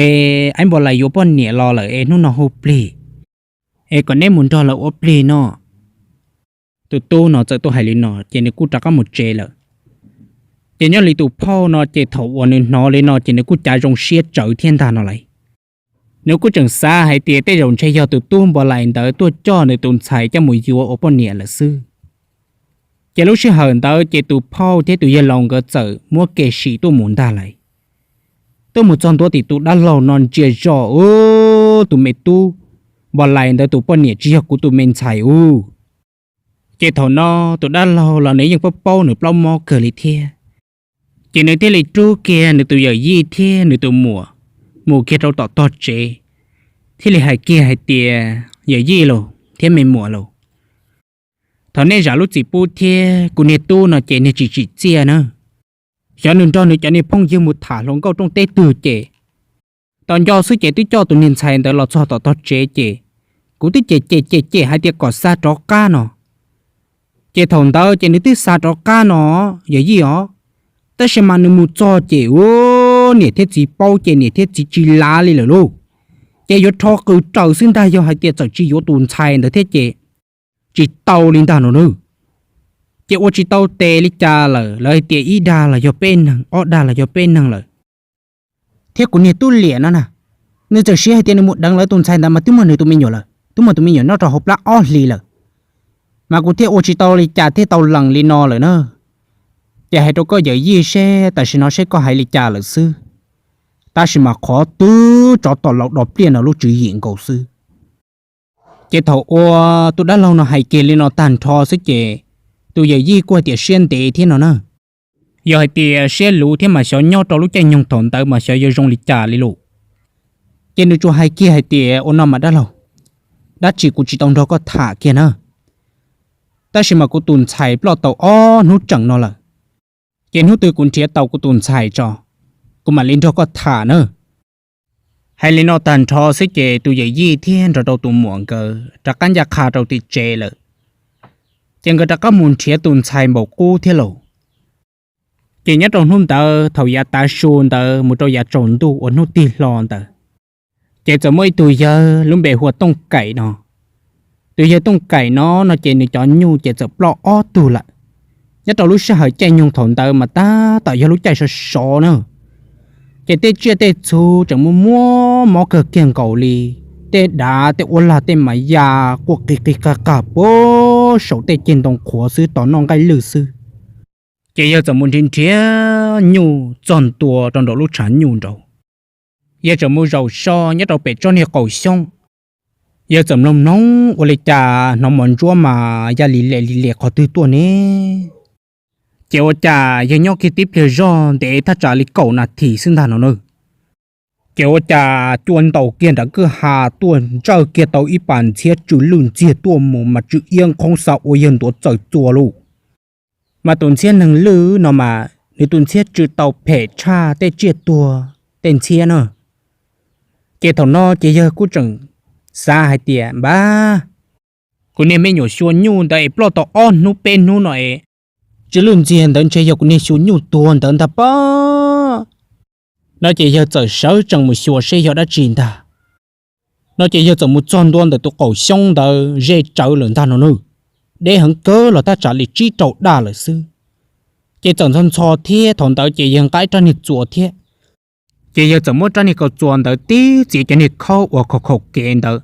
es aib Npaus Lais yuav poj niam los lawm es hnub no hu plig, es kom neb mus nrog lawv ua plig no. Tus tub no txawm tuaj hais li no ces nws kuj rov qab mus tsev lawm. Ces nyob li tus phauj no ces thaum uas nws hnov li no ces nws kuj cav zoo siab tsawv thiab ntag no lauj. Nws kuj tseem xav hais tias tej zaum ntshe yog tus tub Npaus Lais ntawd tuaj coj nws tus ntxhais coj mus yuav ua poj niam lawm xwb. Ces lub sij hawm ntawd ces tus phauj thiab tus yawg laus nkawd txawm muab kev sim tuaj mus ntag lauj. Tuaj mus txog ntua tim tus dab laug no ntsia zoj, Ub, tus me tub Npaus Lais ntawd tus poj niam tsis yog kuv tus me ntxhais ub. Ces thaum no tus dab laug los nws yeej paub paub nws plaub mob kawg li thiab. Ces nws thiaj li rub kiag nws tus yawm yij thiab nws tus muam mus kiag rau tom tog tsev, thiaj li hais kiag hais tias, Yawm yij lauj thiab me muam lauj, thov nej zam lub txim pub thiab, kuv niag tub no ces niag tsis tsim txiaj na. Xyov nws nrog nws cov niag phooj ywg mus tham hluas nkauj rooj teb twg ces tau nco xwb ces twb coj tus niag ntxhais ntawd los txog tom tog tsev ces kuv twb cem cem cem cem hais tias kom xa rov qab no. Ces thaum ntawd ces nws twb xa rov qab no, yawm yij os, tab sis mas nws mus txog ces ua niam thiab txiv paub ces niam thiab txiv tsis lav li lawm lauj. Ces yuav rho qws raws xwb ntag, yog hais tias txawm tsis yuav tus ntxhais ntawd thiab ces tsis tau li ntag no na. Ces ua tsis tau tes li cas lawm, lawv hais tias ib dag los yog peb neeg, ob dag los yog peb neeg lawm. Thiab kuv niag tub liam no na, nws txawm siv hais tias nws mus deev lawv tus ntxhais ntawd mas twb muaj nws tus me nyuam lawm, twb muaj tus me nyuam nyob rau hauv plab ob hlis lawm, mas kuv thiaj ua tsis tau li cas thiaj tau lees li no lawm na. Ces hais rau koj yawm yij seb tam sim no seb koj hais li cas lawm xwb. Tab sis mas qhov twb tsov tom laus dos pliaj no lub tswv yim nkaus xwb. Ces thaum uas tus dab laug no hais kiag li no tag nrho xwb ces tus yawm yij kuj hais tias siab ntev thiab no na. Yog hais tias siab luv thiab mas xyov nyob rau lub caij nyoog thaum ntawd mas xyov yuav zoo li cas li lawm. Ces nws tsuas hais kiag hais tias, Ua no mas dab laug, dab tsi kuv tsis tau nrog koj tham kiag na, tab sis mas kuv tus ntxhais ploj tau ob hnub tseem no lawm, ces hnub twg kuv nrhiav tau kuv tus ntxhais tso, kuv mam li nrog koj tham na. Hais li no tag nrho xwb ces tus yawm yij thiab nrog rau tus muam nkawd rov qab ncaj qha rau tim tsev lawm. Ces nkawd rov qab mus nrhiav tus ntxhais npaum qub thiab lauj. Ces nyob rau hnub ntawd thaum yav tav su ntawd mus rau yav tsaus ntuj uas hnub tig hlo ntawd, ces txawm muaj ib tug yawg lub npe hu ua Tooj Kaim no. Tus yawg Tooj Kaim no no ces nws cov nyuj ces txawm ploj ob tug lawm. Nyob rau lub sij hawm caij nyoog thaum ntawd mas tab tom yog lub caij sov sov na, ces tej tsiaj tej txhu tseem muaj muab mob kawg kiag nkaus li. Tej dav tej ua lag tej mas ya quaj qig qig qag qag puag saum tej ceg ntoo qhuav xwb, tos noj nqaij lwj xwb. Ces yawg txawm mus nrhiav nrhiav nyuj txog ntua rau nraum lub tshav nyuj nraud. Yawg txawm mus zaum so nyob rau pem tsob niag qaum xyoob. Yawg txawm mloog mloog ua li cas hnov mos ntsuab mas ya li le li le qhov twg tuaj ne. Ces ua cas yawg nyob kiag tib pliag zog ntev thaj tsam li kaum nas this xwb ntag no na. Ces ua cas cua ntaus kiag nram kwj ha tuaj ntsawj kiag tau ib pas ntxhiab tsw lwj ntxiag tuaj mus mas tsw iab nqhoob xav ua yawg ntuav txawm txua lauj. Mas tus ntxhiab neeg lwj no mas nws tus ntxhiab tsw tau phem tshaj tej tsiaj tuag tej ntxhiab na. Ces thaum no ces yawg kuj tseem xav hais tias, Npab, kuv niag me nyuam xyuas nyuj ntawd es ploj tau ob hnub peb hnub no es tsw lwj ntxiag ntawd ntshe yog kuv niag xyuas nyuj tuag ntawd ntag pob. No ces yawg txawm sawv tsees mus xyuas seb yog dab tsi ntag. No ces yawg txawm mus txog ntua ntawm tus qaum xyoob ntawd ze tsawv lawm ntag no na. Deb heev kawg los thaj tsam li tsib rau daj lawm xwb. Ces txawm ntxhov ntxhov thiab thaum ntawd ces yawg nqa ib rab niag txuas thiab Ces yawg txawm muab rab niag kaus txuas ntawd tib txiav cov niag khaub uas khaum khaum kev ntawd.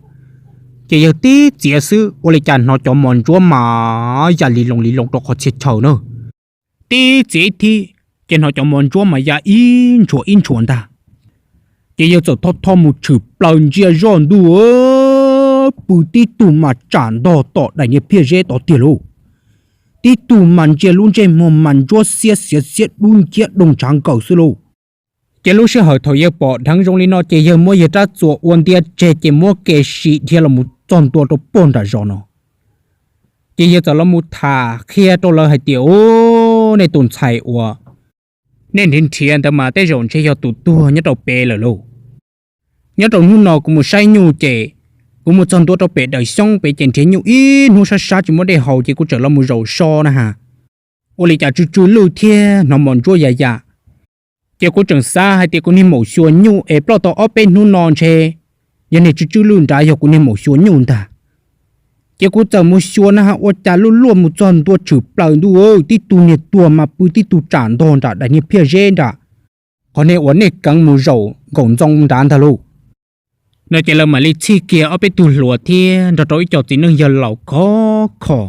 Ces yawg tib txiav xwb ua li cas hnov cov mos ntsuab mas ya li loo li loo rau qhov txhia chaw na. Tib txiav ib thib, ces hnov cov mos ntsuab mas ya ib ntshua ib ntshua ntag. Ces yawg txawm tho tho mus tshwm plaws ntsia zoj ntuj, pw tib tug mas tsam ntog tom daim niag phiaj zeb tod tiag lauj. Tib tug mas ntsia lub ntsej muag mas ntsuab xiab xiav xiab dub nciab doo ntshav nkaws xwb lauj. Ces lub sij hawm thaum yawg pom dheev zoo li no ces yawg muab yawg rab txuas ua ntia tseg ces muab kev sim dhia los mus txog ntua rau pog nram zos no. Ces yawg txawm los mus tham qhia rau lawv hais tias, Ub, nej tus ntxhais uas nej nrhiav nrhiav ntawd mas tej zaum ntshe yog tus tuag nyob rau pem lawm lauj. Nyob rau hnub no kuv mus saib nyuj ces kuv mus txog ntua rau pem daws xyoob pem ces nrhiav nyuj ib hnub sab sab tsis muaj dej haus ces kuv txawm los mus zaum so na has. Ua li cas tsw tsw lwj thiab hnov mos ntsuab ya ya. Ces kuv tseem xav hais tias kuv niag maum xyuas nyuj es ploj tau ob peb hnub no ntshe yog niag tsw tsw lwj nrad yog kuv niag maum xyuas nyuj ntag. Ces kuv txawm mus xyuas na has ua cas luj luaj mus txog ntua tshwm plaws ntuj, tib tug niag tuag mas pw tib tug tsam ntog nram daim niag phiaj zeb nram qhov niag uas nej keev mus zaum nkaum ntxoo nrad ntag lauj. No ces lawv mam li txhij kiag ob peb tug hluas thiab nrog rau ib co txiv neej yawg laus khov kho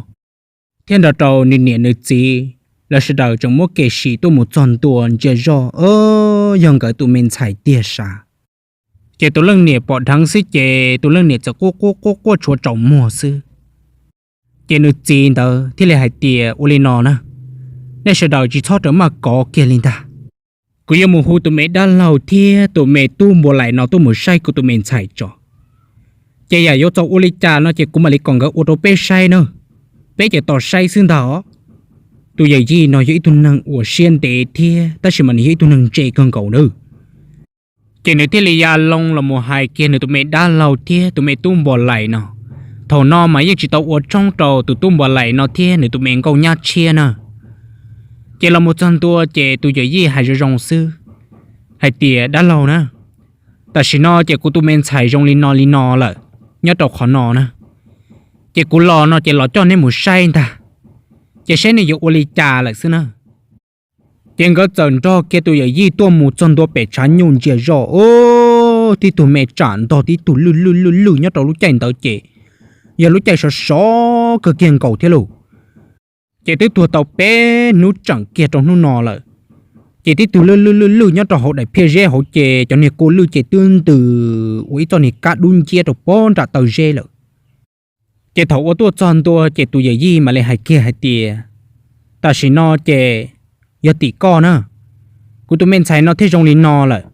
thiab nrog rau nws niam nws txiv, lawv sawv daws tseem muab kev sim tuaj mus txog ntua ntsia zoj, yog nkawd tus me ntxhais tiag sav. Ces tus leej niam pom dheev xwb ces tus leej niam txawm quaj quaj quaj quaj tshuav tsaus muag xwb. Ces nws txiv ntawd thiaj li hais tias, Ua li no na, nej sawv daws tsis txhob rawm maj kov kiag li ntag. Kuv yuav mus hu tus me dab laug thiab tus me tub npua laim no tuaj mus saib kuv tus me ntxhais tso. Ces yam yuav txaus ua li cas no ces kuv mam li kom nkawd ua rau peb saib na. Peb ces tos saib xwb ntag os. Tus yawm yij no yog ib tug neeg uas siab ntev thiab tab sis mas nws yog ib tug neeg ntse kawg nkaus nawb. Ces nws thiaj li ya loo los mus hais kiag nws tus me dab laug thiab tus me tub npua laim no. Thaum no mas yeej tsis tau ua tshoob rau tus tub npua laim no thiab nws tus me nkauj nyab tshiab na. Ces los mus txog ntua ces tus yawm yij hais zoo zoo xwb hais tias, Dab laug na, tam sim no ces kuv tus me ntxhais zoo li no li no lawm, nyob rau qhov no na. Ces kuv los no ces los coj neb mus saib ntag, ces saib neb yuav ua li cas lawm xwb na. Ces nkawd txawm nrog kiag tus yawm yij tuaj mus txog ntua pem tshav nyuj ntsia zoj, tib tug me tsam ntog tib tug lwj lwj lwj lwj nyob rau lub caij ntawd ces yog lub caij sov sov kawg kiag nkaus thiab lauj. Ces twb tuag tau peb hnub tseem kiag rau hnub no lawm. Ces tib tug lwj lwj lwj lwj nyob rau hauv daim phiaj zeb hauv ces cov niag kua lwj ces twb ntws ua ib txoj niag kab dub nciab rau pog nram taw zeb lawm. Ces thaum ua tuaj txog ntua ces tus yawm yij mam li hais kiag hais tias, Tam sim no ces yog tim koj na, kuv tus me ntxhais no thiaj zoo li no lawm.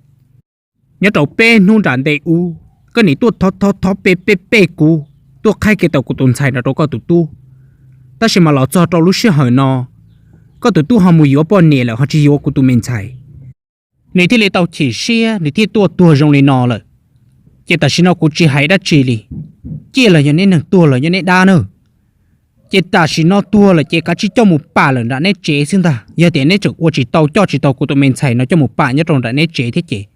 Nyob rau peb hnub nram ntej ub, koj nim tuaj thov thov thov pe pe pe kuv, tuaj qhaib kiag tau kuv tus ntxhais no rau koj tus tub. Tab sis mas los txog rau lub sij hawm no, koj tus tub ho mus yuav poj niam lawm ho tsis yuav kuv tus me ntxhais. Nws thiaj li tau chim siab, nws thiaj tuaj tuag zoo li no lawm. Ces tam sim no kuv tsis hais dab tsi li, ciaj los yog neb neeg, tuag los yog neb dab na. Ces tam sim no tuag lawm ces kav tsij coj mus pam lawm nram neb tsev xwb ntag. Yog tias neb tseem ua tsis tau, coj tsis tau kuv tus me ntxhais no coj mus pam nyob rau nram neb tsev thiab ces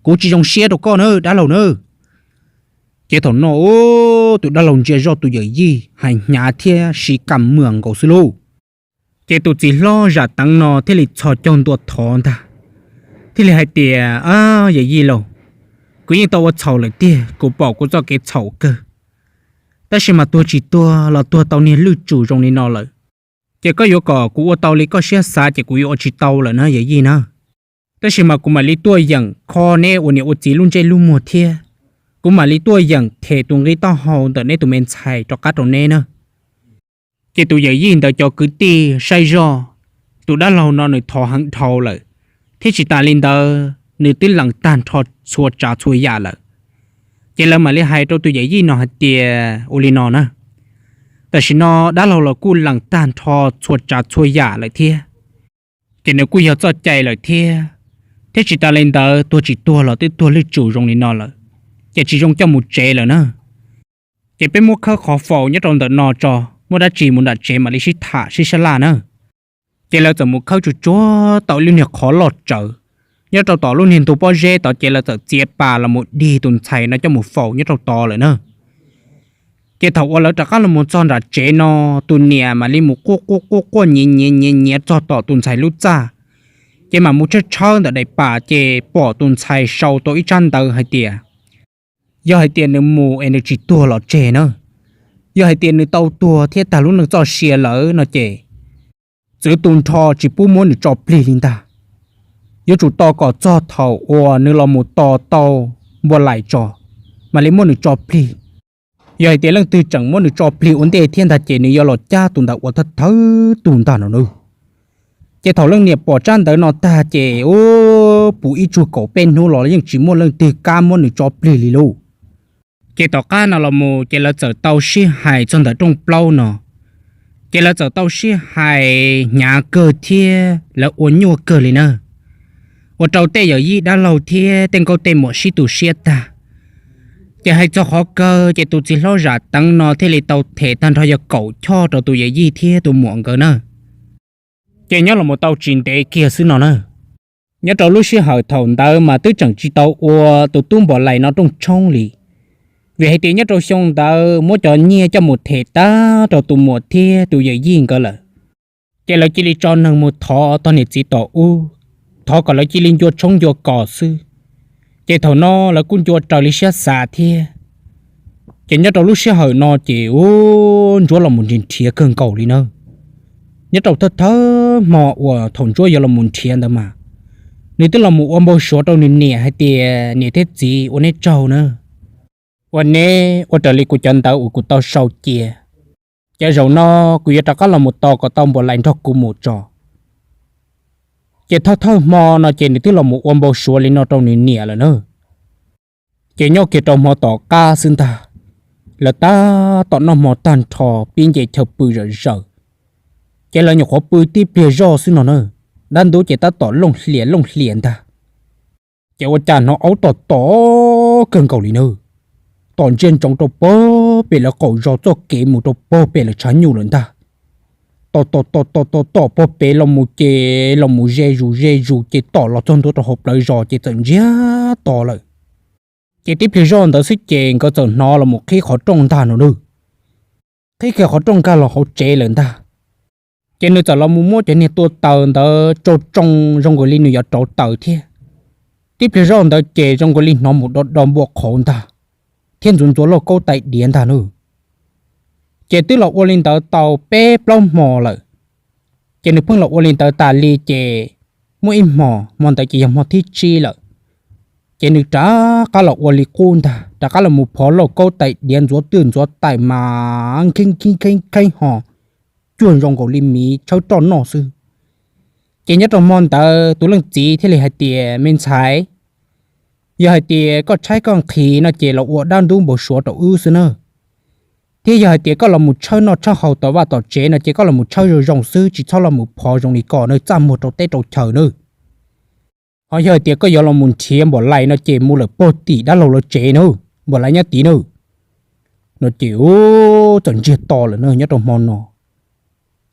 kuv tsis zoo siab rau koj na dab laug na. Ces thaum no tus dab laug ntsia zoj tus yawm yij hais hnyav thiab siv kam muag nkaus xwb lauj. Ces tus txiv hlob zam teev no thiaj li txhos caug ntua thov ntag, thiaj li hais tias, Yawm yij lauj, kuv yeej tau ua txhaum lawm tiag, kuv pom kuv txoj kev txhaum kawg. Tab sis mas tuag tsis tuag los tuag tau niag lwj tsum zoo li no lawm. Ces koj yuav kom kuv ua tau li koj siab xav ces kuv yuav ua tsis tau lawm na yawm yij na. Tab sis mas kuv mam li tuaj yeem kho neb ua niam ua txiv lub ntsej lub muag thiab. Kuv mam li tuaj yeem them tus nqi taub hau ntawm neb tus me ntxhais rov qab rau neb na. Ces tus yawm yij ntawd cov kwv tij saib zoj, tus dab laug no nws thov heev dhau lawm, thiab tsis tas li ntawd nws twb lees tag nrho txhua tsav txhua yam lawm. Ces lawv mam li hais rau tus yawm yij no hais tias ua li no na, tam sim no dab laug los kuj lees tag nrho txhua tsav txhua yam lawm thiab, ces nws kuj yog txoj cai lawm thiab. Thiab tsis tas li ntawd tuag tsis tuag los twb tuag lwj tsum zoo li no lawm, ces tsis zoo coj mus tsev lawm na. Ces peb muab khawb qhov faus nyob rau ntawm no tso, muaj dab tsi mus nram tsev mam li sib tham sib sab laj na. Ces lawv txawm mus khawb tsuag tsuag tau lub niag qhov loj tsawv nyob rau tom lub niag ntug pob zeb tod, ces lawv txawm txiav pas los mus dig tus ntxhais no coj mus faus nyob rau tod lawm na. Ces thaum uas lawv rov qab los mus txog nram tsev no, tus niam mam li mus quaj quaj quaj quaj nyiav nyiav nyiav nyiav txog tom tus ntxhais lub txaj, Ces mam mus tshawb tshawb ntawm daim pam ces pom tus ntxhais sau tau ib tsab ntawv hais tias, yog hais tias nws mus es nws tsis tuag los tseg na, yog hais tias nws tau tuag thiab tag lub neej txoj sia lawm no ces txwv tu nrho tsis pub muab nws tso plig li ntag. Yuav tsum tos kom txog thaum uas nws los mus tos tau npua lais tso, mam li muab nws tso plig. Yog hais tias leej twg tseem muab nws tso plig ua ntej thiab ntag ces nws yuav los cab tus ntawd ua thawj thawj tug ntag no nawb. Ces thaum leej niam pom tsab ntawv no tag ces ub, puv ib tsug kaum peb hnub los yeej tsis muaj leej twg kam muab nws tso plig li lauj. Ces tom qab no los mus ces lawv txawm tau sib hais txog ntawm rooj plaub no. Ces lawv txawm tau sib hais hnyav kawg thiab lawv ua nyuaj kawg li na, ua rau tej yawm yij dab laug thiab tej nkauj tej muam sib tu siab tag. Ces hais txog qhov kawg ces tus txiv hlob Zam Teev no thiaj li tau them tag nrho yog kaum choj rau tus yawm yij thiab tus muam nkawd na. Ces nyob los mus tau tsis ntev kiag xwb no na, nyob rau lub sij hawm thaum ntawd mas twb tseem tsis tau ua tus tub Npom Lais no rooj tshoob li, vim hais tias nyob rau xyoo ntawd muab cov nyiaj coj mus them tag rau tus muam thiab tus yawm yij nkawd lawm. Ces lawv cia li tso neeg mus thov tog niam txiv tom ub, thov kom lawv cia li ncua tshoob ncua kos xwb. Ces thaum no lawv kuj ncua raws li siab xav thiab. Ces nyob rau lub sij hawm no ces ub, Ntsuab los mus nrhiav nrhiav kawg nkaus li na. Nyob rau thawj thawj hmo uas thaum Ntsuab yuav los mus nrhiav ntawd mas, nws twb los mus ua npau suav rau nws niam hais tias, niam thiab txiv, ua neb tsaug na, ua neb ua raws li kuv cov ntawv uas kuv tau sau cia. Ces zaum no kuv yuav rov qab los mus tos kom tau Npom Lais nrog kuv mus tso. Ces thawj thawj hmo no ces nws twb los mus ua npau suav li no rau nws niam lawm na. Ces nyob kiag rau hmo tom qab xwb ntag, lawv tab tom noj hmo tag nrho pib nce chaw pw zom zaws. Ces lawv nyuam qhuav pw tib pliag zoj xwb no na, dab ntub ces tab tom looj hlias looj hlias ntag. Ces ua cas hnov aub tom tom kawg nkaus li na, tom ntsia ntsoov rau pog pem lawv qaum zos txoj kev mus rau pog pem lawv tshav nyuj lawm ntag. Tom tom tom tom tom tom pog pem los mus ces los mus ze zus ze zus ces tom los txog ntua rau hauv plawv zos ces txawm ntsiag to lawm. Ces tib pliag zoj ntawd xwb ces nkawd txawm hnov los mus qhib qhov rooj ntag no na. Qhib kiag qhov rooj nkag los hauv tsev lawm ntag. Ces nws txawm los mus muab cov niag tua taws ntawd tsau tsoo zoo nkaus li nws yuav rauv taws thiab. Tib pliag zoj ntawd ces zoo nkaus li hnov mus do do npua qhauv ntag, thiab ntxuav ntxuav lauj kaub tais diav ntag na. Ces twb los ua li ntawd tau peb plaub hmo lawm. Ces nws pheej los ua li ntawd tas li ces muaj ib hmo, hmo ntawd ces yog hmo thib tsib lawm. Ces nws rov qab los ua li qub ntag, rov qab los mus phov lauj kaub tais diav ntxuav twj ntxuav taws mas kheeb kheeb kheeb ho cuag zoo nkaus li miv tshawb roj noj xwb. Ces nyob rau hmo ntawd tus leej txiv thiaj li hais tias, me ntxhais, yog hais tias koj tshaib koj nqhis no ces los ua dab ntub npau suav rau wb xwb na. Thiab yog hais tias koj los mus tshawb noj tshawb haus tom vaj tom tsev no ces koj los mus tshawb zoo zoo xwb, tsis txhob los mus phov zoo li ko na, txaj muag rau teb rau chaw na. Ho yog hais tias koj yuav los mus nrhiav Npom Lais no ces mus lawm pog tim dab laug lawv tsev na, Npom Lais nyob tid na. No ces txawm ntsiag to lawm na nyob rau hmo no.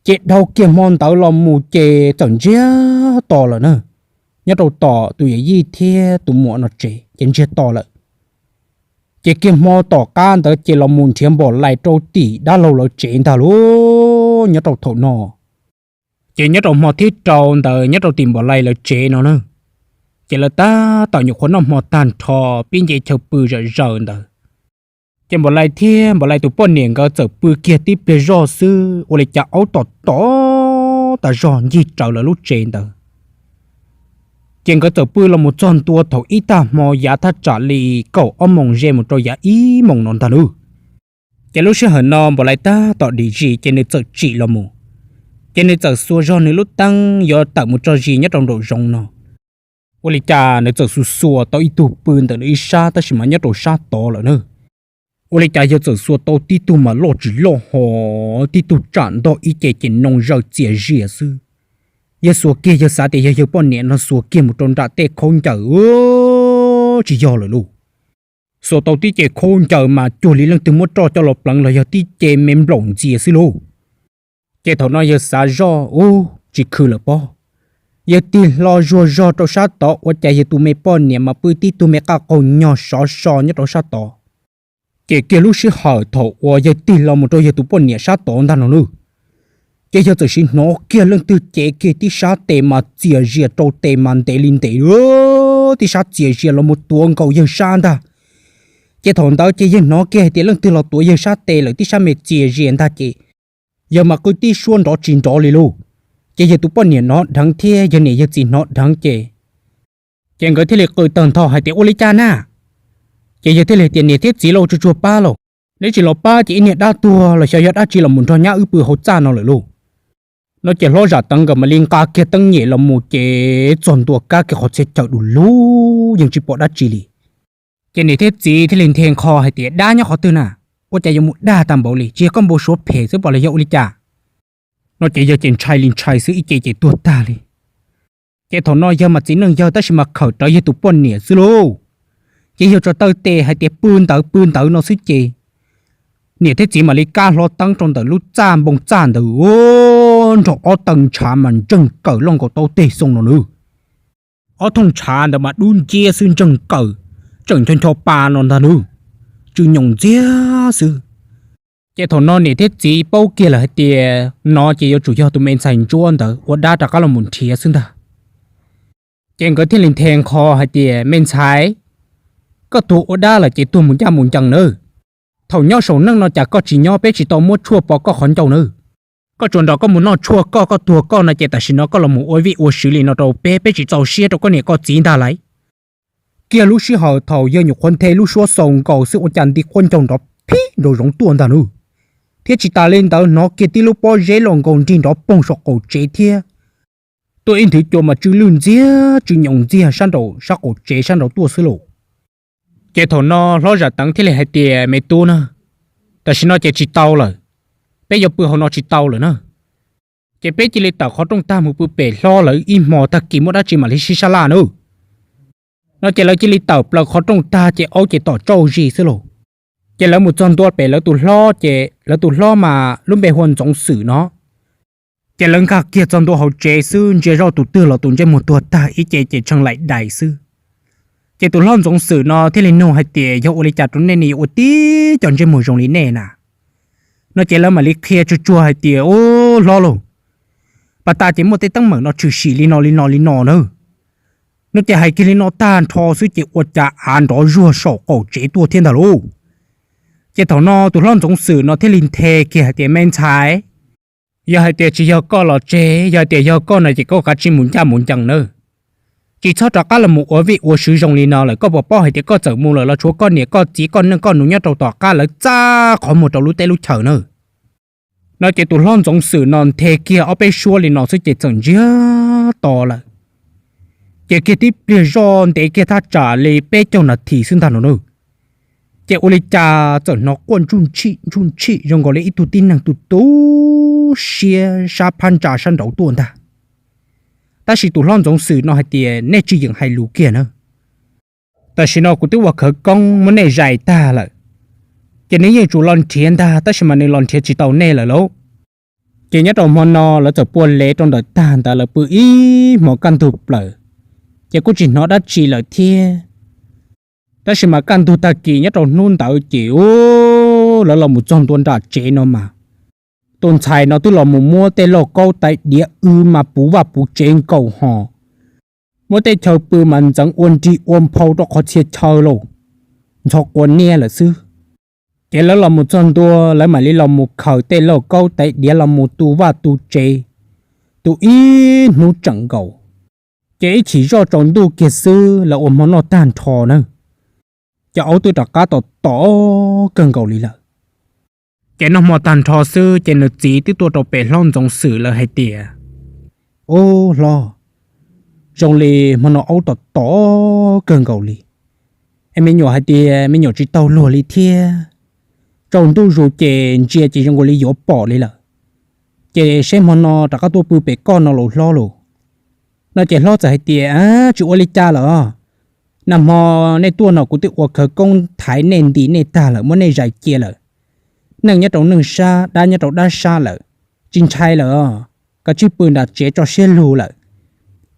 Ces dhau kiag hmo ntawd los mus ces txawm ntsiag to lawm na. Nyob rau tom tus yawm yij thiab tus muam no tsev ces ntsiag to lawm. Ces kiag hmo tom qab ntawd ces los mus nrhiav Npom Lais rau tim dab laug lawv tsev ntag lauj. Nyob rau thaum no ces nyob rau hmo thib rau ntawd nyob rau tim Npom Lais lawv tsev no na, ces lawv tab tom nyuam qhuav noj hmo tag nrho pib nce chaw pw zom zaws ntawd. Ces Npom Lais thiab Npom Lais tus poj niam nkawd txawm pw kiag tib pliag zoj xwb ua li cas aub tom tom tas zog ncig raws lawv lub tsev ntawd. Ces nkawd txawm pw los mus txog ntua thaum ib tag hmo yav thaj tsam li kaum ob moos ze mus rau yav ib moos no ntag nawb. Ces lub sij hawm no Npom Lais tab tom dim zis ces nws txawm tsim los mus. Ces nws txawm xuas zog nws lub teeb yuav tawm mus tso zis nyob rau nraum zoov no. Ua li cas nws txawm xuas xuas tau ib tug pw ntawm nws ib sab tab sis mas nyob rau sab tod lawm na. Ua li cas yawg txawm xuas tau tib tug mas loj tsis loj ho, tib tug tsam ntog ib ce ces noo zaws txias zias xwb. Yawg xuas kiag yawg xav tias yog yawg poj niam no xuas kiag mus rau nram tej khaub ncaws, tsis yog lawm lauj. Xuas tau tib ce khaub ncaws mas cuag li leej twg muab roj coj los pleev los yog tib ce me nplaum ntxias xwb lauj. Ces thaum no yawg xav zoj ub tsis khw lawm pob, yawg tig hlo zuag zog rau sab tod ua cas yawg tus me poj niam mas pw tib tug me qaj qaug nyog sov so nyob rau sab tod. Ces kiag lub sij hawm thaum uas yawg tig hlo mus rau yawg tus poj niam sab tod ntag no nawb, Ces yawg txawm sim hnov kiag leej twg cev kiag tib sab tes mas txias zias rau tes mas ntev li ntev, tib sab txias zias los mus tuav nkaus yawg sab ntag. Ces thaum ntawd ces yawg hnov kiag hais tias leej twg los tuav yawg sab tes lawm, tib sab me txias zias ntag ces yawg mas qw tib suab nrov tsis nrov li lauj. Ces yawg tus poj niam hnov dheev thiab yawg niam yawg txiv hnov dheev ces, ces nkawd thiaj li qw tawg ntho hais tias, Ua li cas na? Ces yawg thiaj li tias, Niam thiab txiv lauj, tsuag tsuag pab lauj, neb tsis los pab ces ib niag dab tuag los xyov yog dab tsi los mus nrog nyab wb pw hauv txaj no lawm lauj. No ces hlob Zam Teev nkawd mam li nqa kiag teeb nyem los mus ces txog ntua kab kiag qhov txhia chaw du lug yeej tsis pom dab tsi li. Ces niam thiab txiv thiaj li nthe nqho hais tias, Dab nyob qhov twg na? Ua cas yuav mus dag tag npaum li? Tsis yog koj npau suav phem xwb pom los yog ua li cas? No ces yawg ces ntshai li ntshai xwb, ib ce ces tuag tag li. Ces thaum no yawg mas txiv neej yawg tab sis mas khawm rawv yawg tus poj niam xwb lauj. Ces yawg tso taw tes hais tias, Pw ntawd, pw ntawd no xwb ces niam thiab txiv mam li kab hlo teeb rau ntawm lub txaj npoo txaj ntawd, nrog ob taw ntshav mas ntseeg kawm loj nkaus taub teg xoo no nawb. Ob thooj ntshav ntawd mas dub nciab xwb ntseeg kawm, tseem ncho ncho pa no ntag nawb, tsw nyoos ntxiag xwb. Ces thaum no niam thiab txiv paub kiag lawm hais tias no ces yuav tsum yog tus me ntxhais ntsuab ntawd ua dab rov qab los mus nrhiav xwb ntag. Ces nkawd thiaj li nthe nqho hais tias, Me ntxhais, koj tuag ua dab lawm ces tuag mus ncaj mus ncees nawb. Thaum nyob saum neej no cas koj tsis nyob, peb tsis tau muab tshuaj pov koj qhov ncauj nawb. Koj tsuas nrog koj mus noj tshuaj koj, koj tuag koj no ces tam sim no koj los mus ua vij ua sw li no rau peb, peb tsis txaus siab rau koj niam koj txiv ntag lauj. Kiag lub sij hawm thaum yawg nyuam qhuav nthe lub suab xaus nkaus xwb ua cas nti quaj ncaug nrov phib nraum zoov tuaj ntag nawb. Thiab tsis tas li ntawd hnov kiag tib lub pob zeb loj nkaus nrig nrov poog saum qaum tsev thiab. Tuaj ib nthwv cua mas tsw lwj ntxiag tsw nyoos ntxiag sab nraum sab qaum tsev sab nraud tuaj xwb lauj. Ces thaum no hlob Zam Teev thiaj li hais tias, Me tub na, tam sim no ces tsis tau lawm, peb yuav pw hauv no tsis tau lawm na. Ces peb cia li tawm qhov rooj tag mus pw pem hlob lawv ib hmo, tag kis muaj dab tsi mam li sib sab laj nawb. No ces lawv cia li tawm plaws qhov rooj tag ces aub ces tom tsauj zis xwb lauj. Ces lawv mus txog ntua pem lawv tus hlob ces lawv tus hlob mas lub npe hu ua Ntxoov Xwm no. Ces lawv nkag kiag txog ntua hauv tsev xwb ntsia zoj tus twg los tus ntsej muag tuag tag ib ce ces tshee laim dais xwb. Ces tus hlob Ntxoov Xwm no thiaj li nug hais tias, Yog ua li cas rau nej ne yuav ua tib co ntsej muag zoo li nej na? No ces lawv mam li qhia tsuag tsuag hais tias, Ub hlob lauj, pas tas ces muaj tej teeb meem no tshwm sim li no li no li no na. No ces hais kiag li no tag nrho xwb ces ua cas av nrov zuag saum qaum tsev tuaj thiab ntag lauj. Ces thaum no tus hlob Ntxoov Xwm no thiaj li nthe kiag hais tias, Me ntxhais, yog hais tias tsis yog koj los tseg, yog hais tias yog koj no ces koj kav tsij mus ncaj mus ncees nawb. Tsis txhob rov qab los mus ua vij ua sw zoo li no lawm, koj puas paub hais tias koj txawm mus lawm los tshuav koj niam koj txiv koj neej koj nus nyob rau tom qab lawv txaj qhov muag rau lub teb lub chaw na. No ces tus hlob Ntxoov Xwm no nthe kiag ob peb suab li no xwb ces txawm ntsiag to lawm. Ces kiag tib pliag zoj ntev kiag thaj tsam li peb caug nas this xwb ntag no na. Ces ua li cas txawm hnov quaj ntsuj ntshim ntsuj ntshim zoo nkaus li ib tug tib neeg tu tu siab sab phab ntsa sab nraud tuaj ntag. Tab sis tus hlob Ntxoov Xwm no hais tias, Nej tsis yeem hais lus kiag na. Tam sim no kuv twb ua khawv koob muab nej zais tag lawm, ces nws yeej tsum los nrhiav ntag, tab sis mas nws los nrhiav tsis tau nej lawm lauj. Ces nyob rau hmo no lawv txawm pua lev rau ntawm tag ntawd lawv pw ib hmo kaj ntug plaws, ces kuj tsis hnov dab tsi lawm thiab. Tab sis mas kaj ntug tag kis nyob rau hnub ntawd ces ub, lawv los mus txog ntua nram tsev no mas, tus ntxhais no twb los mus muab tej lauj kaub tais diav wb mas puv vaj puv tsev nkaus ho, muab tej chaw pw mas ntxeev ua nrig ua nphau rau qhov txhia chaw lauj, ntxhov quav niab lawm xwb. Ces lawv los mus txog ntua lawv mam li los mus khaws tej lauj kaub tais diav los mus tu vaj tu tsev, tu ib hnub tseem nkaus. Ces ib chim zoj tsaus ntuj kiag xwb lawv ua hmo noj tag nrho na, ces aub twb rov qab tom tom kawg nkaus li lawm. Ces noj hmo tag nrho xwb ces nws txiv twb tuaj rau pem hlob Ntxoov Xwm lawv hais tias, Ub hlob, zoo li hmo no aub tom tom kawg nkaus li, es me nyuam hais tias me nyuam tsis tau luag li thiab. Tsaus ntuj zus ces ntsia ces zoo nkaus li yuav pom li lawm. Ces seb hmo no rov qab tuaj pw pem koj no los hlob lauj. No ces hlob txawm hais tias, Tsis ua li cas lawm. Nag hmo nej tuaj no kuv twb ua khawv koob thaiv nej nti nej tag lawm, muab nej zais cia lawm. Neej nyob rau neej sab, dab nyob rau dab sab lawm, tsis ntshai lawm. Kav tsij pw nram tsev tso siab lug lawm.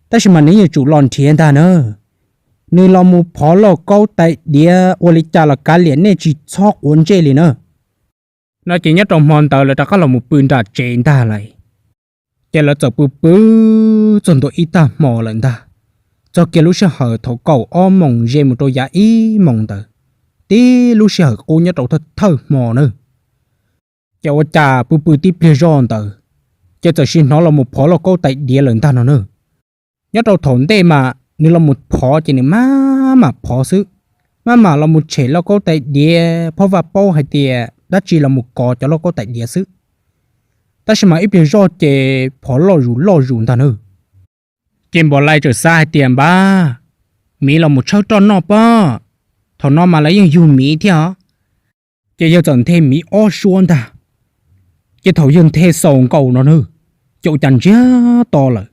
Tab sis mas nws yeej tsum los nrhiav ntag na. Nws los mus phov lauj kaub tais diav ua li cas los kav liam nej tsis txhob quav ntsej li na. No ces nyob rau hmo ntawd lawv rov qab los mus pw nram tsev ntag lawm. Ces lawv txawm pw pw txog ntua ib tag hmo lawm ntag. Txog kiag lub sij hawm thaum kaum ob moos ze mus rau yav ib moos ntawd, tib lub sij hawm qub nyob rau thawj thawj hmo na, ces ua cas pw pw tib pliag zoj ntawd, ces txawm sim hnov los mus phov lauj kaub tais diav lawm ntag no na. Nyob rau thaum ntej mas nws los mus phov ces nws maj mam phov xwb, maj mam los mus tshem lauj kaub tais diav, phoj vaj paub hais tias dab tsi los mus kov cov lauj kaub tais diav xwb. Tab sis mas ib pliag zoj ces phov loj zus loj zus ntag na. Ces Npam Lais txawm xav hais tias, Npab, miv los mus tshawb roj noj pob, thaum no mas lawv yeej yug miv thiab os. Ces yawg txawm nthe miv ob suab ntag. Ces thaum yawg nthe xaus nkaus no na, ces ua cas ntsiag to lawm.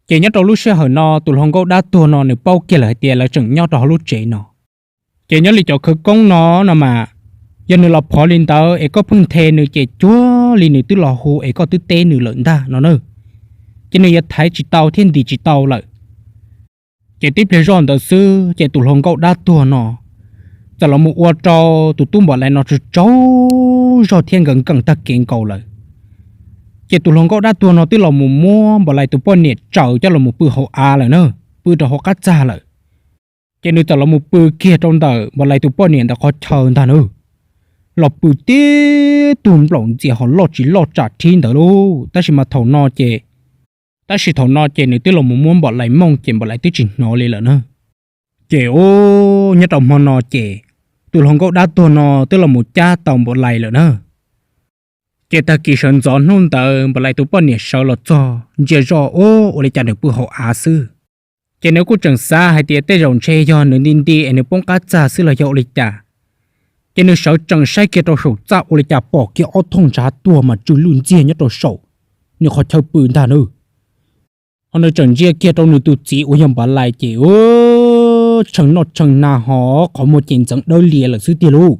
Ces nyob rau lub sij hawm no tus hluas nkauj dab tuag no nws paub kiag lawm hais tias lawv tseem nyob rau hauv lub tsev no. Ces nyob li cov khawv koob no no mas, yog nws los phov li ntawd es koj pheej nthe nws ces cuag li nws twb los hu es koj twb teb nws lawm ntag no na. Ces nws yuav thaiv tsis tau thiab ntim tsis tau lawm. Ces tib pliag zoj ntawd xwb ces tus hluas nkauj dab tuag no txawm los mus ua rau tus tub Npam Lais no tsaug tsaug zog thiab nkees nkees tag kev nkaus lawm. Ces tus hluas nkauj dab tuag no twb los mus muab Npam Lais tus poj niam tsaws coj los mus pw hauv av lawm na, pw rau hauv qab txag lawm. Ces nws txawm los mus pw kiag rau ntawm Npam Lais tus poj niam ntawm qhov chaw ntag na, los pw tib tug nplaum ntxias ho loj tsis loj tsam rhib ntawd lauj. Tab sis mas thaum no ces, tab sis thaum no ces nws twb los mus muab Npam Lais mooj ces Npam Lais twb tsis hnov li lawm na. Ces ub, nyob rau hmo no ces tus hluas nkauj dab tuag no twb los mus cab tau Npam Lais lawm na. Ces tag kis sawv ntxov hnub ntawd Npam Lais tus poj niam sawv los txog ntsia zoj ub ua li cas nws pw hauv av xwb. Ces nws kuj tseem xav hais tias tej zaum ntshe yog nws nti nti es nws poob qab txag xwb los yog ua li cas. Ces nws sawv tsees saib kiag rau saum txaj ua li cas pom kiag ob thooj ntshav tuag mas tsw lwj ntxiag nyob rau saum nws qhov chaw pw ntag na. Ho nws tseem ntsia kiag rau nws tus txiv uas yog Npam Lais ces ub, tshee noj tshee hnav ho qhov muag ces ntxeev dawb lias lawm xwb tiag lauj.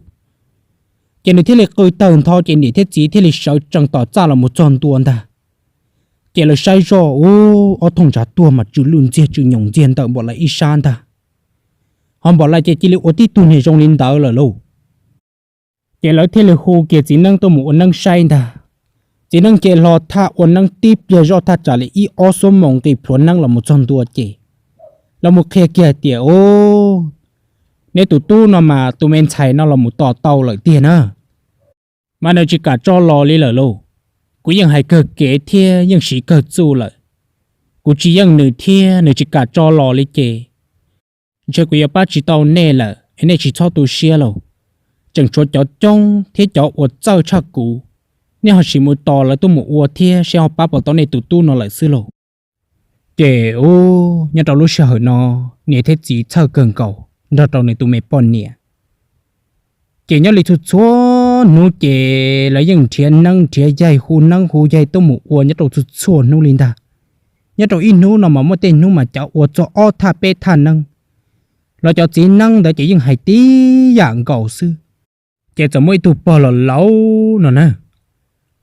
Ces nws thiaj li qw tawg ntho ces niam thiab txiv thiaj li sawv tsees tom txaj los mus txog ntua ntag. Ces lawv saib zoj ub, ob thooj ntshav tuag mas tsw lwj ntxiag tsw nyoos ntxiag ntawm Npam Lais ib sab ntag. Ho Npam Lais ces cia li ua tib tug niag zoo li ntawd lawm lauj. Ces lawv thiaj li hu kiag txiv neeb tuaj mus ua neeb saib ntag. Txiv neeb ces hlo thaj ua neeb tib pliag zoj thaj tsam li ib ob xuab moos nqis plhuav neeb los mus txog ntua ces los mus qhia kiag hais tias, Ub, neb tus tub no mas tus me ntxhais no los mus tos tau lawm tiag na. Mas nws tsis kam tso los li lawm lauj. Kuv yeej hais kawg kev thiab yeej siv kawg txuj lawm. Kuv tsis yeej nws thiab nws tsis kam tso los li ces ntshe kuv yuav pab tsis tau nej lawm es nej tsis txhob tu siab lauj. Tseem tshuav cov coob thiab cov uas txawj tshaj kuv, nej ho sim mus tos lawv tuaj mus ua thiab seb ho pab puas tau nej tus tub no lawm xwb lauj. Ces ub, nyob rau lub sij hawm no niam thiab txiv txhawj kawg nkaus nrog rau nws tus me poj niam. Ces nyob li txhua txhua hnub ces lawv yeej nrhiav neeb nrhiav yaig hu neeb hu yaig tuaj mus ua nyob rau txhua txhua hnub li ntag. Nyob rau ib hnub no mas muaj tej hnub mas cav ua txog ob thaj peb thaj neeb. Los cov txiv neeb ntawd ces yeej hais tib yam nkaus xwb. Ces txawm muaj ib tug pog laus laus no na,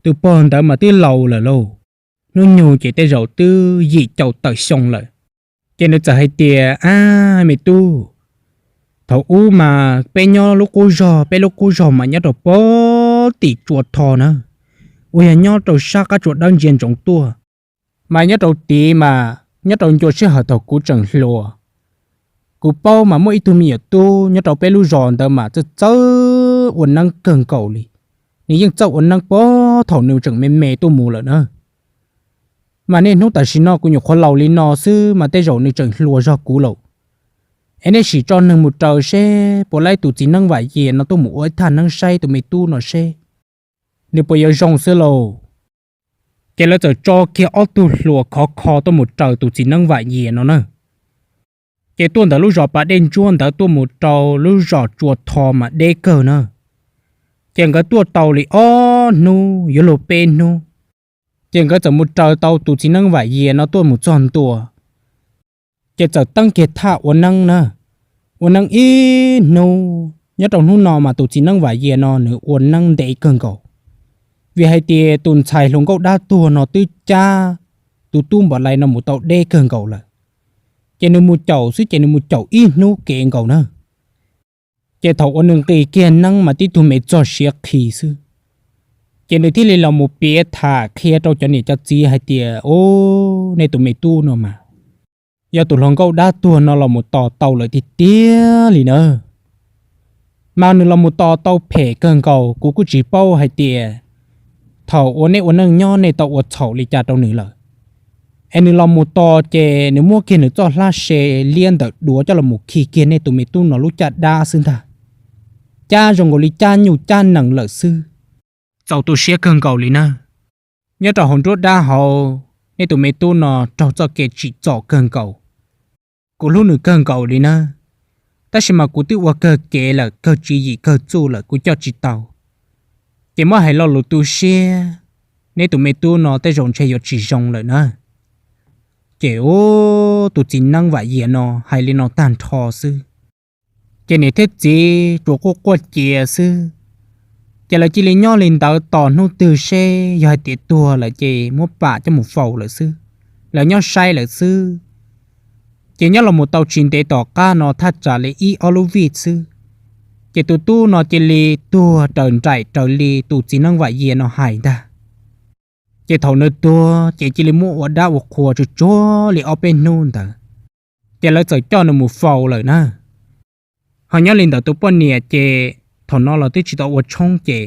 tus pog ntawd mas twb laus lawm lauj, hnub nyoog ces tej zaum twb yim caum tawm xyoo lawm. Ces nws txawm hais tias, Ab me tub, thaum ub mas peb nyob lub qub zog, peb lub qub zog mas nyob rau pem tim Tsua Tho na, uas yog nyob rau sab qab Tsua Dawb ntsia ntsoov tuaj. Mas nyob rau tid mas nyob rau ncua sij hawm thaum kuv tseem hluas, kuv paub mas muaj ib tug me nyuam tub nyob rau peb lub zos ntawd mas txawj txawj ua neeb kawg nkaus li. Nws yeej txawj ua neeb puag thaum nws tseem me me tuaj mus lawm na. Mas niaj hnub tam sim no kuv nyuam qhuav laus li no xwb mas tej zaum nws tseem hluas zog kuv lawm. Es nej sim tso neeg mus raws seb puas laib tus txiv neeb Vam Yias no tuaj mus ua ib thaj neeb saib tus me tub no seb nws puas yuav zoo xwb lauj. Ces lawv txawm tso kiag ob tug hluas khov kho tuaj mus raws tus txiv neeb Vam Yias no na. Ces tuaj ntawm lub zos Pas Dej Ntsuab ntawd tuaj mus rau lub zos Tsua Tho mas deb kawg na. Ces nkawd tuaj tau li ob hnub yuav luag peb hnub, ces nkawd txawm mus raws tau tus txiv neeb Vam Yias no tuaj mus txog ntua. Ces txawm teeb kiag thaj ua neeb na, ua neeb ib hnub. Nyob rau hnub no mas tus txiv neeb Vam Yias no nws ua neeb ntev kawg nkaus, vim hais tias tus ntxhais hluas nkauj dab tuag no twb cab tus tub Npam Lais no mus tau deb kawg nkaus lawm. Ces nws mus caum xwb ces nws mus caum ib hnub kev nkaus na. Ces thaum uas nws nqis kiag neeb mas tib tug me txog siav qhi xwb. Ces nws thiaj li los mus piav tham qhia rau cov niam cov txiv hais tias, Ub, nej tus me tub no mas yog tus hluas nkauj dab tuag no los mus tos tau lawm tiag tiag li na. Mas nws los mus tos tau phem kawg nkaus, kuv kuj tsis paub hais tias thaum uas nej ua neej nyob nej tau ua txhaum li cas rau nws lawm, es nws los mus tos ces nws muab kiag nws txoj hlab se liab ntawm duav coj los mus khi kiag nej tus me tub no lub caj dab xwb ntag. Cab zoo nkaus li cab nyuj cab nees lawm xwb. Txaus tu siab kawg nkaus li na. Nyob rau hauv nruab dab hauv, nej tus me tub no raug txoj kev tsim txom kawg nkaus. Kuv hlub nws kawg nkaus li na, tab sis mas kuv twb ua kawg kev lawm, kawg tswv yim kawg txuj lawm, kuv coj tsis tau. Ces muab hais lo lus tu siab, neb tus me tub no tej zaum ntshe yuav tsis zoo lawm na. Ces ub, tus txiv neeb Vam Yias no hais li no tag nrho xwb, ces niam thiab txiv tsuas quaj quaj cia xwb. Ces lawv cia li nyob li ntawd tos hnub twg seb yog hais tias tuag lawm ces muab pam coj mus faus lawm xwb, lawv nyob saib lawm xwb. Ces nyob los mus tau tsis ntev tom qab no thaj tsam li ib ob lub vij xwb, ces tus tub no cia li tuag raws nraim raws li tus txiv neeb Vam Yias no hais ntag. Ces thaum nws tuag ces cia li muab ua dab ua qhua tsuag tsuag li ob peb hnub ntawd, ces lawv txawm coj nws mus faus lawm na. Ho nyob li ntawd tus poj niam ces thaum no los twb tsis tau ua tshoob ces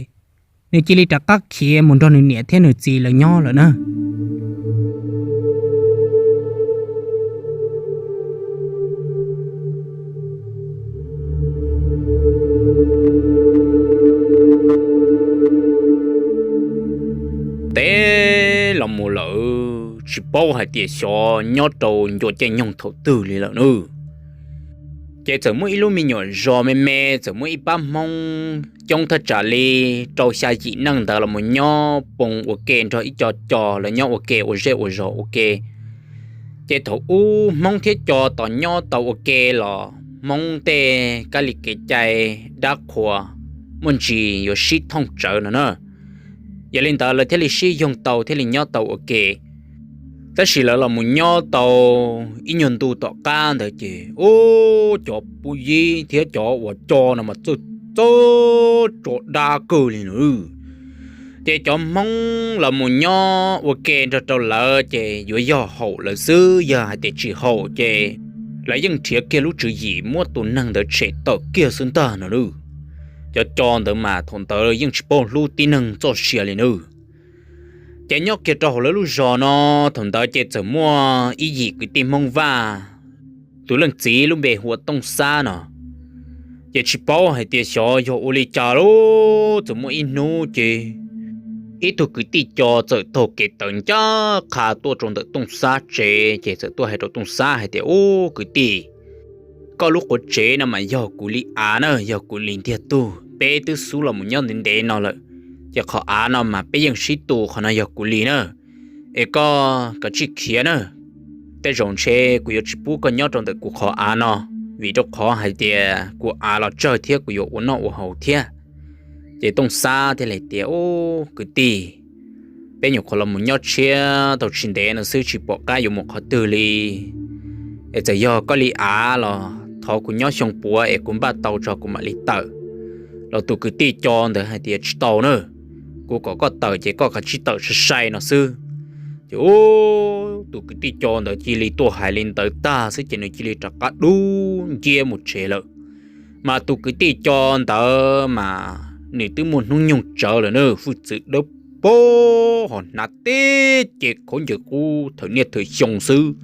nws cia li rov qab khiav mus nrog nws niam thiab nws txiv lawv nyob lawm na. Teb los mus lawm tsis paub hais tias xyov nyob rau ncua caij nyoog thaum twg li lawm nawb. Ces txawm muaj ib lub me nyuam zos me me, txawm muaj ib pab Hmoob coob thaj tsam li rau xya yim neej ntawd los mus nyob poo ua ke nrog ib co co lawv nyob ua ke ua zej ua zos ua ke. Ces thaum ub Hmoob thiab co tos nyob tau ua ke los Hmoob tej kab li kev cai dab qhuas muaj ntsis yuav sib thooj tsawv no na. Yog li ntawd lawv thiaj li sib yoog tau thiaj li nyob tau ua ke. Tab sis lawv los mus nyob tau ib nyuag ntu tom qab ntawd ces ub, cov pub yib thiab cov uas co no mas txawj txawj tso dab kawg li no. Ces cov Hmoob los mus nyob ua ke nrog rau lawv ces yuav yog haum lawv xwb, yog hais tias tsis haum ces lawv yeej nrhiav kiag lub tswv yim muab tus neeg ntawd tshem tawm kiag xwb ntag no nawb. Cov co ntawd mas thaum ntawd yeej tsis paub hlub tib neeg txoj sia li nawb. Ces nyob kiag rau hauv lawv lub zos no, thaum ntawd ces txawm muaj ib yim kwv tij Hmoob Vaj, tus leej txiv lub npe hu ua Tooj Xab no. Ces tsis paub hais tias xyov yog ua li cas lauj, txawm muaj ib hnub ces ib tug kwv tij co txawm taug kev tawv ncaj qha tuaj rau ntawm Tooj Xab tsev, ces txawm tuaj hais rau Tooj Xab hais tias, Ub kwv tij, koj lub qhov tsev no mas yog kuv li av na, yog kuv li ntiag tug, peb twb xub los mus nyob ntev ntev no lawm, ces qhov av no mas peb yeej sib tu, qhov no yog kuv li na, es koj kav tsij khiav na. Tej zaum ntshe kuv yuav tsis pub koj nyob rau ntawm kuv qhov av no, vim rau qhov hais tias kuv av los tsawg thiab kuv yuav ua noj ua haus thiab. Ces Tooj Xab thiaj li tias, Ub kwv tij, peb nyuam qhuav los mus nyob tshiab tau tsis ntev no xwb, tsis pom qab yuav mus qhov twg li. Es txawm yog koj li av los thov kuv nyob xyoo puav es kuv npaj tau tso kuv mam li tawm. Los tus kwv tij co ntawd hais tias, Tsis tau na, kuv kom koj tawm ces koj kav tsij tawm sai sai no xwb. Ces ub, tus kwv tij co ntawd cia li tuaj hais li ntawd tag xwb ces nws cia li rov qab dub nciab mus tsev lawm. Mas tus kwv tij co ntawd mas nws twb muaj hnub nyoog tsawv lawm na, hwj txwv dawb paug ho hnav teb ces khaub ncaws qub thawm niaj thawm xyoo xwb.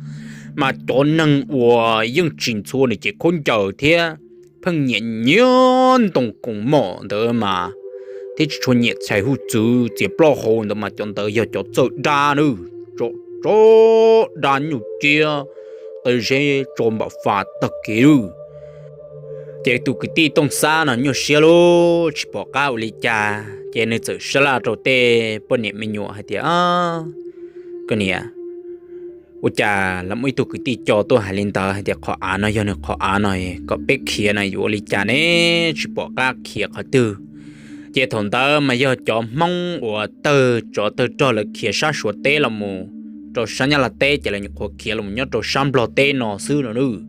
Mas cov neeg uas yeej tsis ntxhua nws ces khaub ncaws thiab pheej nyiam nyiam ntoo koos mom ntawd mas, thiab tsis tshua nyiam txhais hwj txwv txiav plaub hau ntawd mas cov ntawd yog cov txawj dab na, tso tso dab nyuj ciab, qe zeb tso npam fas tag kev lawm. Ces tus kwv tij Tooj Xab no nyuaj siab lawm tsis pom qab ua li cas ces nws txawm sab laj rau tej poj niam me nyuam hais tias, Koj niam, ua cas lawv muaj ib tug kwv tij co tuaj hais li ntawd hais tias qhov av no yog nws qhov av no, kom peb khiav no yuav ua li cas ne, tsis pom qab khiav qhov twg. Ces thaum ntawd mas yog cov Hmoob uas tawg tsov tawg rog lawv khiav sab Suav teb los mus rau sab Nyab Laj teb ces lawv nyuam qhuav khiav los nyob rau sab Nplog teb no xwb no nawb.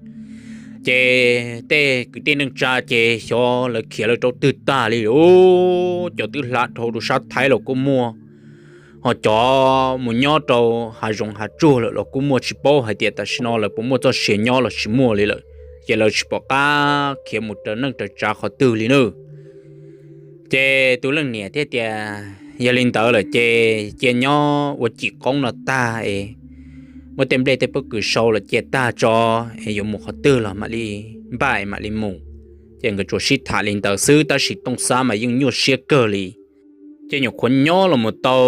Ces tej kwv tij neej tsa ces xyov lawv khiav lawv rau twg tag li os. Cov twb hla dhau rau sab Thaib los kuj muaj, ho cov mus nyob rau hav zoov hav tsuag lawm los kuj muaj, tsis paub hais tias tam sim no lawv puas muaj txoj sia nyob los tsis muaj li lawm. Ces lawv tsis pom qab khiav mus raws neej raws tsav qhov twg li nawb. Ces tus leej niam thiaj tias, yog li ntawd lawm ces cia nyob ua cim qoob no tag es muab tej nplej tej pob kws sau los cia tag tso, es yuav mus qhov twg los mam li npaj es mam li mus. Ces nkawd tsuas sib tham li ntawd xwb, tab sis Tooj Xab mas yeej nyuaj siab kawg li. Ces nyuam qhuav nyob los mus tau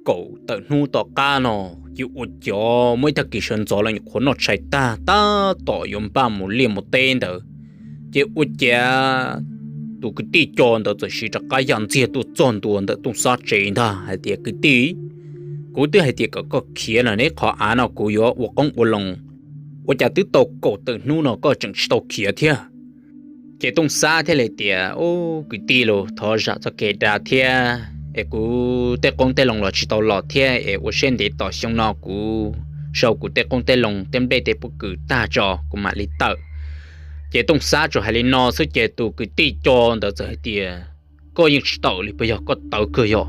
kaum tawm hnub tom qab no, ces ua cas muaj ib tag kis sawv ntxov lawv nyuam qhuav noj tshais tag tab tom yuav npaj mus liaj mus teb ntawd, ces ua cas tus kwv tij Co ntawd txawm siv rov qab ya ntxiag tuaj txog ntua ntawm Tooj Xab tsev ntag hais tias, kwv tij, kuv twb hais tias kom koj khiav no ne, qhov av no kuv yuav ua qoob ua loo, ua cas twb tau kaum tawm hnub no koj tseem tsis tau khiav thiab? Ces Tooj Xab thiaj li tias, ub, kwv tij los thov zam txoj kev dag thiab, es kuv tej qoob tej loo los tsis tau los thiab, es ua siab ntev tos xyoo no kuv sau kuv tej qoob tej loo tej nplej tej pob kws tag tso kuv mam li tawm. Ces Tooj Xab tsuas hais li no xwb ces tus kwv tij Co ntawd txawm hais tias, koj yeej tsis tawm li puas yog koj tawv kawg yog?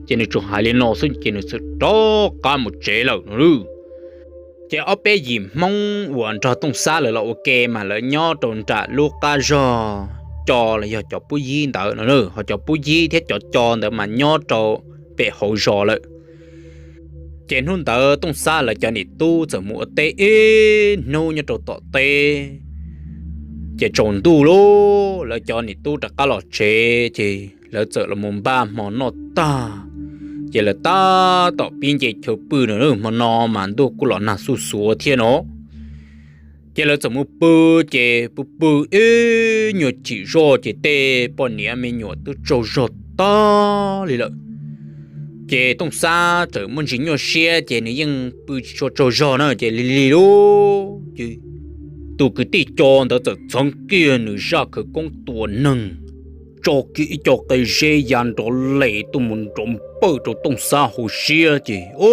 Ces nws tsuas hais li no xwb ces nws txawm rov qab mus tsev lawm no. Ces ob peb yim Hmoob uas nrog Tooj Xab lawv los ua ke mas lawv nyob rau nram lub qab zog Co los yog cov pub yib ntawd no, ho cov pub yib thiab cov Co ntawd mas nyob rau pem hauv zos lawm. Ces hnub ntawd Tooj Xab lawv cov niam tub txawm mus ua teb ib hnub nyob rau tom teb, ces tsaus ntuj lawm lawv cov niam tub rov qab los tsev, ces lawv txawm los mus npaj hmo noj tag, ces lawv tab tom pib nce chaw pw no, hmo no mas ntuj kuj los nag xuj xuav thiab no. Ces lawv txawm mus pw, ces pw pw ib nyuag chim zoj ces tej poj niam me nyuam twb tsaug zog tag li lawm. Ces Tooj Xab txawm muaj ntsis nyuaj siab ces nws yeej pw tsis tshua tsaug zog na, ces lig lig lub ces tus kwv tij Co ntawd txawm txheev kiag nws zaj khawv koob tua neeg, tso kiag ib co qe zeb ya nrov les tuaj mus nrov npawj rau Tooj Xab hauv siab ces, o,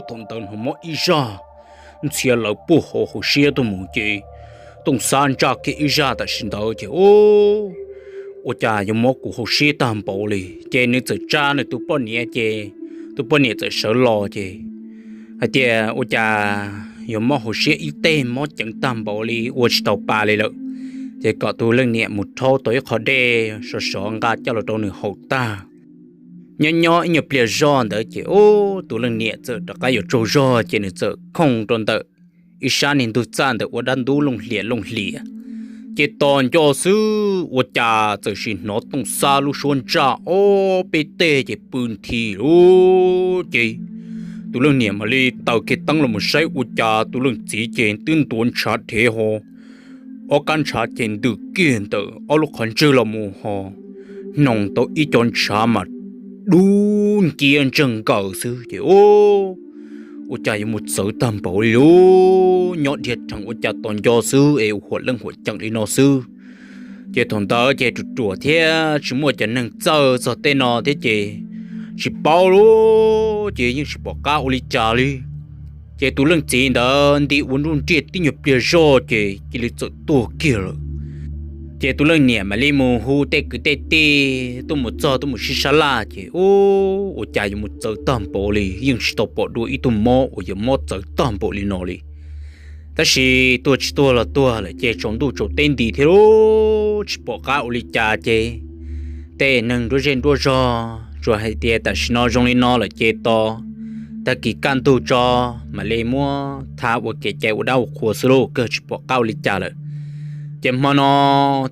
thaum ntawd hnov mob ib zaj ntxhia lawv puag hauv hauv siab tuaj mus ces Tooj Xab ntsaj kiag ib zaj tam sim ntawd ces, ua cas yuav mob kuv hauv siab tag npaum li. Ces nws txawm tsa nws tus poj niam ces tus poj niam txawm sawv los ces hais tias, ua cas yuav mob hauv siab ib teg mob ceev tag npaum li, ua tsis tau pa li lawm. Ces kom tus leej niam mus rhaub tau ib qho dej sov sov nqa coj los rau nws haus tag. Nyob nyob ib nyuag pliag zog ntawd ces, ub, tus leej niam txawm rov qab yuav tsaug zog ces nws txawm khooj rau ntawm ib sab niag ntug txaj ntawd ua dab ntub looj hlias looj hlias. Ces tos nco xwb ua cas txawm sim hnov Tooj Xab lub suab ntsaj ob peb teg ces pw nthi lawm ces tus leej niam mam li taws kiag teeb los mus saib ua cas tus leej txiv ces twb ntuav ntshav dhev ho, ob kab ntshav ces ntws kiag ntawm ob lub qhov ntswg los mus ho, hnoos tau ib co ntshav mas dub nciab ntseg nkaws xwb ces, ua cas yuav mus txawv tag npaum li lawm, nyob dhia rhees ua cas tos nco xwb es ua huam leej huam ceem li no xwb. Ces thaum ntawd ces ruam ruam thiab tsis muaj cov neeg txawj txog tej no thiab ces tsis paub lawm ces yeej tsis pom qab ua li cas li. Ces tus leej txiv ntawd nti ua nruj nriaj tib nyuag pliag zog ces cia li txawm tuag kiag lawm. Ces tus leej niam mam li mus hu tej kwv tej tij tuaj mus txog tuaj mus sib sab laj ces, ua cas yuav mus txawv tag npaum li, yeej tsis tau pom dua ib tug mob uas yuav mob txawv tag npaum li no li. Tab sis tuag tsis tuag los tuag lawm ces tsaus ntuj tsaus teb nti thiab lawm tsis pom qab ua li cas ces tej neeg nruab zej nruab zog tsuas hais tias tam sim no zoo li no lawm ces tos tag kis kaj ntug tso mam li muab tha ua kev cai ua dab ua qhua xwb lauj, kawg tsis pom qab ua li cas lawm. Ces hmo no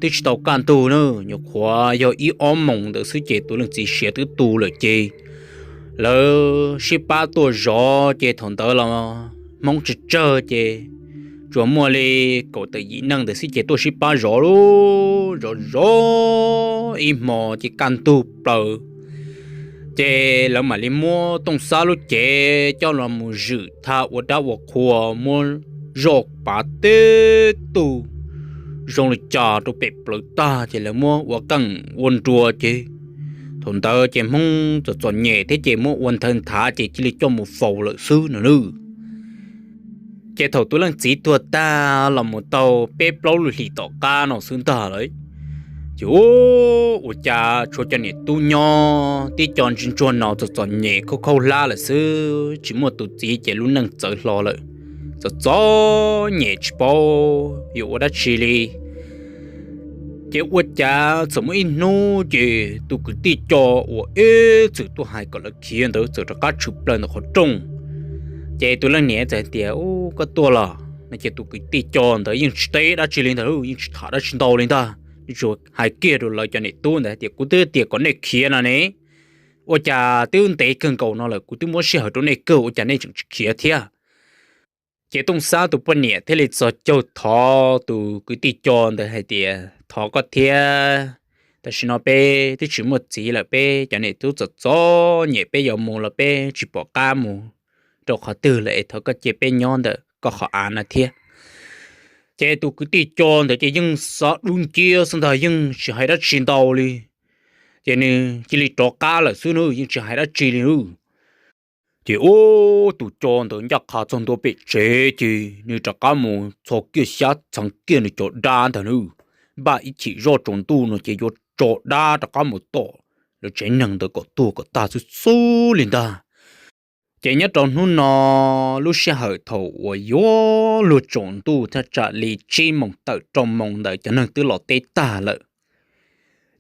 twb tsis tau kaj ntug na, nyuam qhuav yog ib ob moos ntawd xwb ces tus leej txiv siav twb tu lawm ces lawv sib pab tuaj zov ces thaum ntawd los Hmoob tsawg tsawg ces tsuas muaj li kaum tawm yim neej ntawd xwb ces tuaj sib pab zov lawm zov zov ib hmo ces kaj ntug plaws ces lawv mam li muab Tooj Xab lub cev coj los mus zwm tha ua dab ua qhua, muab zoj pav teb tug zoo li cas rau pem plawv tag ces lawv muab ua qeej ua nruas ces thaum ntawd ces Hmoob txom txom nyem thiab ces muab ua nthaw nthav ces cia li coj mus faus lawm xwb no nawb. Ces thaum tus leej txiv tuag tag los mus tau peb plaub lub hlis tom qab no xwb ntag lawm, ces ua cas tshuav cov niam tub nyob tib co ntsuag ntsuag no txom txom nyem khaub khaub hlab lawm xwb, tsis muaj tus txiv ces lub neej txawv hlo lawm, txom txom nyem tsis paub yuav ua dab tsi li. Ces ua cas txawm muaj ib hnub ces tus kwv tij co uas ib txwm tuaj hais kom lawv khiav ntawd txawm rov qab tshwm plaws ntawm qhov rooj. Ces tus leej niam txawm hais tias, Ub, koj tuaj los? No ces tus kwv tij co ntawd yeej tsis teb dab tsi li ntag, yeej tsis tham dab tsi ntau li ntag, tsuas hais kiag rau lawv cov niam tub ntawd hais tias, Kuv twb tias kom nej khiav no ne, ua cas twb ntev kawg nkaus no lawm, kuv twb muab sij hawm rau nej kawg ua cas nej tseem tsis khiav thiab? Ces Tooj Xab tus poj niam thiaj li txhos caug thov tus kwv tij co ntawd hais tias, Thov koj thiab, tam sim no peb twb tsis muaj txiv lawm, peb cov niam tub txom txom nyem, peb yuav mus los peb tsis pom qab mus rau qhov twg lawm es thov koj cia peb nyob ntawm koj qhov av no thiab. Ces tus kwv tij co ntawd ces yeej xav dub nciab xwb ntag, yeej tsis hais dab tsi ntau li. Ces nws cia li rov qab lawm xwb, nws yeej tsis hais dab tsi li. Ces ua tus co ntawd ncaj qha txog ntua pem tsev ces nws rov qab mus txhos kiag xyab txheev kiag nws cov dab ntag, nws npaj ib chim zoj tsaus ntuj no ces yuav tso dab rov qab mus tom lawv tsev neeg ntawd kom tuag kom tag xwb xwb li ntag. Ces nyob rau hnub no, lub sij hawm thaum uas yuav luag tsaus ntuj thaj tsam li tsib moos tawm rau moos ntawd cov neeg twb los teb tag lawm,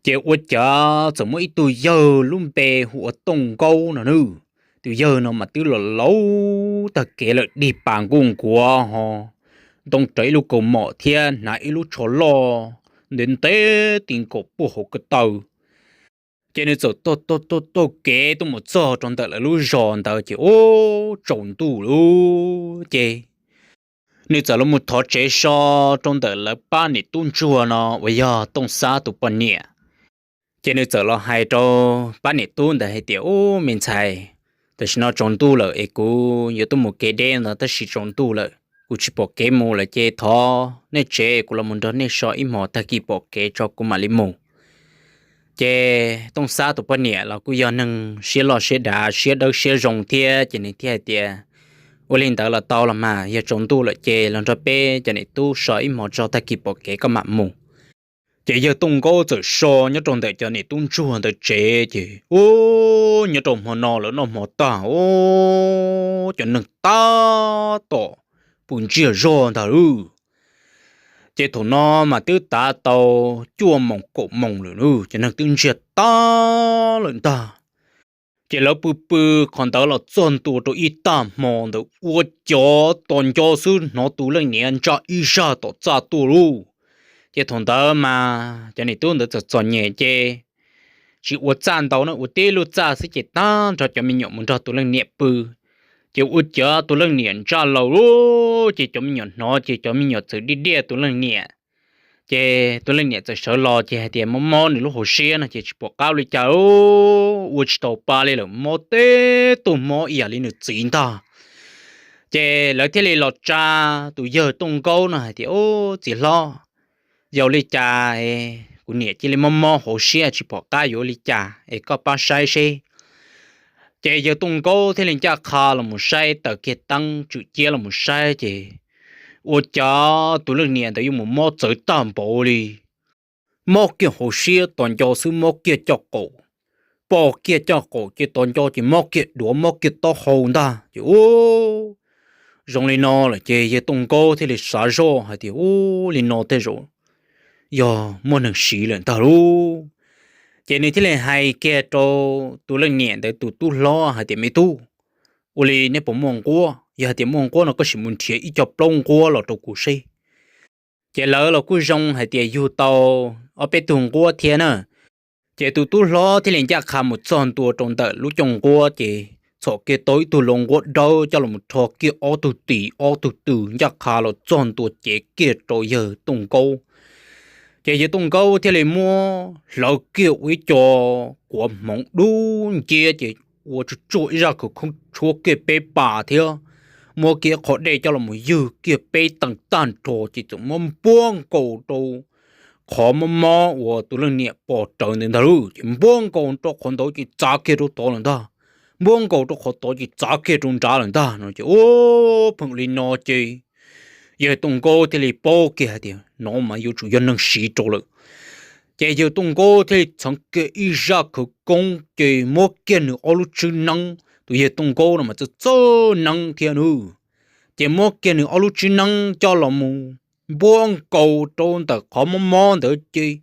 ces ua cas txawm muaj ib tug yawg lub npe hu ua Tooj Nkaub no nawb. Tus yawg no mas twb los laus tag kev lawm, dig pas nkuj nkuav ho ntoo rawv ib lub kaus mom thiab hnav ib lub tsho loj ntev ntev ti nkaus puag hauv ko taw. Ces nws txawm taug taug taug kev tuaj mus txog rau ntawm lawv lub zos ntawd ces ua tsaus ntuj lawm ces nws txawm los mus thov tsev so rau ntawm lawv pab niam tub ntsuag no uas yog Tooj Xab tus poj niam. Ces nws txawm los hais rau pab niam tub ntawd hais tias, Ub, me ntxhais, tam sim no tsaus ntuj lawm es kuv yuav tuaj mus kev deb no tab sis tsaus ntuj lawm kuv tsis pom kev mus lawm ces thov nej tsev kuv los mus nrog nej so ib hmos, tag kis pom kev tso kuv mam li mus. Ces Tooj Xab tus poj niam los kuj yog neeg siab loj siab dav, siab dawb siab zoo thiab ces nws thiaj hais tias, Ua li ntawd los tau los mas, yog tsaus ntuj lawm ces los nrog peb cov niam tub so ib hmos tso, tag kis pom kev koj mam mus. Ces yawg Tooj Nkaub txawm so nyob rau ntawm cov niam tub ntsuag ntawd tsev ces, ub, nyob rau hmo no lawv noj hmo tag, ub, cov neeg tab tom pw ntsiag zog ntag lawm. Ces thaum no mas twb tav tau cuaj moos kaum moos lawm, cov neeg twb ntsiag tag lawm ntag. Ces lawv pw pw qhov ntawd los txog ntua rau ib tag hmo ntawd ua cas tos nco xwb hnov tus leej niam ntsaj ib zaj tom txaj tuaj lauj. Ces thaum ntawd mas cov niam tub ntawd txom txom nyem ces tsis ua txaj ntau na, ua tib lub txaj xwb ces tag nrho cov me nyuam mus nrog tus leej niam pw. Ces ua cas tus leej niam ntsaj laus lauj, ces cov me nyuam hnov ces cov me nyuam txawm diaj diaj tus leej niam. Ces tus leej niam txawm sawv los ces hais tias mob mob nws lub hauv siab no ces tsis pom qab ua li cas, ua tsis tau pa li lawm, mob teb tug mob ib yam li nws txiv ntag. Ces lawv thiaj li los tsa tus yawg Tooj Nkaub no hais tias, Ub, txiv hlob, yog li cas kuv niam cia li mob mob hauv siab tsis pom qab yuav ua li cas es koj pab saib seb. Ces yawg Tooj Nkaub thiaj li ncaj qha los mus saib, taws kiag teeb tswm ciab los mus saib ces ua cas tus leej niam ntawd yuav mus mob txawv tag npaum li. Mob kiag hauv siab tos nco xwb mob kiag coj qaum, pom kiag coj qaum ces tos nco ces mob kiag duav mob kiag taub hau ntag. Ces ub, zoo li no lawm ces yawg Tooj Nkaub thiaj li xav zoj hais tias, Ub, li no tej zaum yog muaj neeg siv lawm ntag lauj. Ces nws thiaj li hais kiag rau tus leej niam ntawd tus tub hlob hais tias, Me tub, ua li neb puas muaj nquab? Yog hais tias muaj nquab no koj sim mus nrhiav ib co plaub nquab los rau kuv seb. Ces lawv los kuj zoo hais tias yug tau ob peb tug nquab thiab na. Ces tus tub hlob thiaj li ncaj qha mus txog ntua rau ntawm lub cooj nquab ces txhom kiag tau ib tug lau nquab dawb coj los rho kiag ob tug tis ob tug tw ncaj qha los txog ntua cev kiag rau yawg Tooj Nkaub. Ces yawg Tooj Nkaub thiaj li muab hlawv kiag ua ib co quav hmoov dub nciab ces ua tsuj tsuaj ib zaj khawv koob tshuab kiag peb pas thiab muab kiag qhov dej coj los ywg kiag peb teeg tag nrho ces txawm muab npuab nkaus rau qhov mob mob uas tus leej niam pom rawv ntawd ntag lauj. Ces npuab nkaus rau qhov ntawd ces txav kiag rau tod lawm ntag, npuab nkaus rau qhov tod ces txav kiag rau nrad lawm ntag no ces ub, pheej li no ces Yawg Tooj Nkaub thiaj li paub kiag hais tias no mas yuav tsum yog neeg siv rau lawm. Ces yawg Tooj Nkaub thiaj li txheev kiag ib zaj khawv koob ces muab kiag nws ob lub tswb neeb, tus yawg Tooj Nkaub no mas txawj txawj neeb thiab nawb. Ces muab kiag nws ob lub tswb neeb coj los mus npuab nkaus rau ntawm qhov mob mob ntawd ces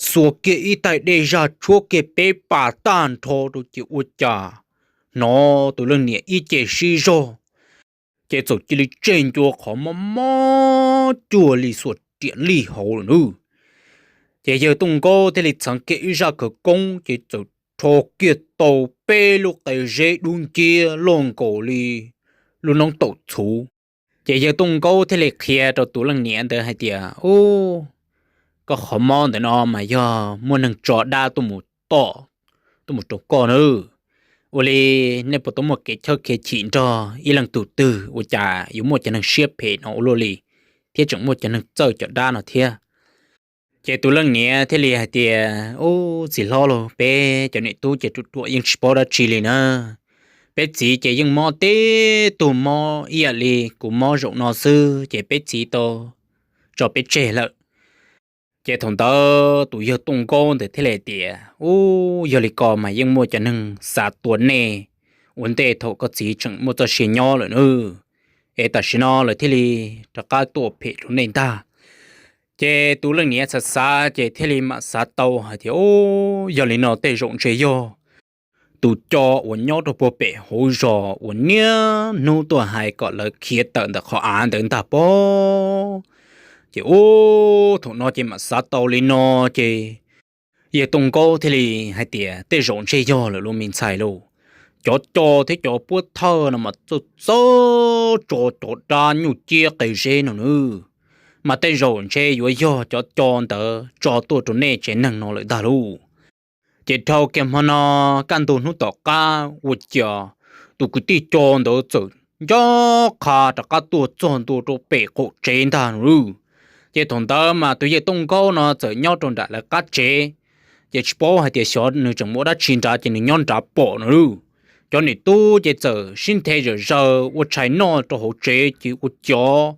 xuas kiag ib taig dej zaj tshuab kiag peb pas tag nrho rau ces ua cas hnov tus leej niam ib ce sib zog, ces txawm cia li tseg ncua qhov mob mob cuag li xuas riam lij hauv lawm nawb. Ces yawg Tooj Nkaub thiaj li txheev kiag ib zaj khawv koob ces txawm rho kiag tau peb lub qe zeb dub nciab loj nkaus li lub noob taum txhuv. Ces yawg Tooj Nkaub thiaj li qhia rau tus leej niam ntawd hais tias, Ub, koj qhov mob ntawm no mas yog muaj neeg tso dab tuaj mus tom, tuaj mus rau koj nawb. Ua li nej puas tau muaj kev chawj kev chim nrog ib leej tug twg ua cas yuav muaj cov neeg siab phem no ua luaj li, thiab tseem muaj cov neeg txawj cov dab no thiab? Ces tus leej niam thiaj li hais tias, Ub, txiv hlob lauj, peb cov niam tub ces ruam ruam yeej tsis paub dab tsi li na. Peb txiv ces yeej mob tib tug mob ib yam li kuv mob zaum no xwb ces peb txiv tau tso peb tseg lawm. Ces thaum ntawd tus yawg Tooj Nkaub ntawd thiaj li tias, Ub, yog li ko mas yeej muaj cov neeg xav tua nej ua ntej thaum koj txiv tseem muaj txoj sia nyob lawm nawb. Es tam sim no lawv thiaj li rov qab tuaj phem rau nej ntag. Ces tus leej niam xav xav ces thiaj li mam xav tau hais tias, Ub, yog li no tej zaum ntshe yog tus co uas nyob rau puag pem hauv zos uas niaj hnub tuaj hais kom lawv khiav tawm ntawm qhov av ntawd ntag pob. Ces ub, thaum no ces mam xav tau li no ces yawg Tooj Nkaub thiaj li hais tias, Tej zaum ntshe yog lawm lauj me ntxhais lauj. Cov co thiab cov puab thawj no mas txawj txawj tso cov dab nyuj ciab qe zeb no nawb, mas tej zaum ntshe yuav yog cov co ntawd tso tuaj rau nej tsev neeg no lawm ntag lauj. Ces dhau kiag hmo no, kaj ntug hnub tom qab ua cas tus kwv tij co ntawd txawm nco qha rov qab tuaj txog ntua rau pem qaum tsev ntag no lauj. Ces thaum ntawd mas tus yawg Tooj Nkaub no txawm nyob rau nram lawv qab tsev, ces tsis paub hais tias xyov nws tseem mus ua dab tsi nrad ces nws nyob nrad pom no lauj. Cov niam tub ces txawm sib nthe zom zaws ua tshais noj rau hauv tsev ces ua cas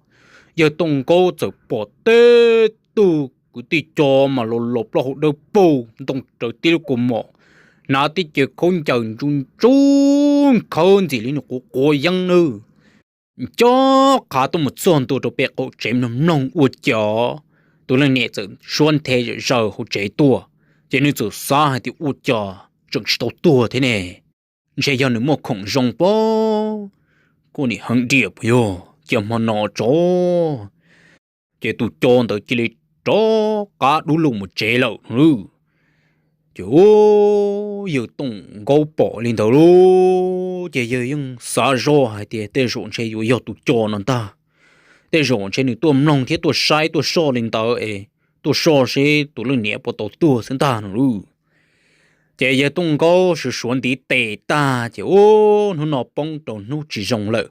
yawg Tooj Nkaub txawm pom teb tug kwv tij co mas los los plaub hau dawb paug, ntoo rawv tib lub kaus mom, hnav tib ce khaub ncaws ntsu ntsu nkhawv ntxim li nws quav quav yeeb nawb, nco qha tuaj mus txog ntua rau pem qaum tsev mloog mloog ua cas tus leej niam txawm suab nthe zom zaws hauv tsev tuaj. Ces nws txawm xav hais tias, Ua cas tseem tsis tau tuag thiab ne? Ntshe yog nws muaj khoom zoo pob, kuj nim heev diam puas yog? Cia hmo no tso. Ces tus co ntawd cia li rov qab dub lug mus tsev lawm lauj. Ces yawg Tooj Nkaub pom li ntawd lauj, ces yawg yeej xav zoj hais tias tej zaum ntshe yuav yog tus co no ntag. Tej zaum ntshe nws tuaj mloog thiab tuaj saib tuaj soj li ntawd es tuaj soj seb tus leej niam puas tau tuag xwb ntag no lauj. Ces yawg Tooj Nkaub suav suav ntiv tes tag ces ub, hnub no poob rau hnub tsis zoo lawm.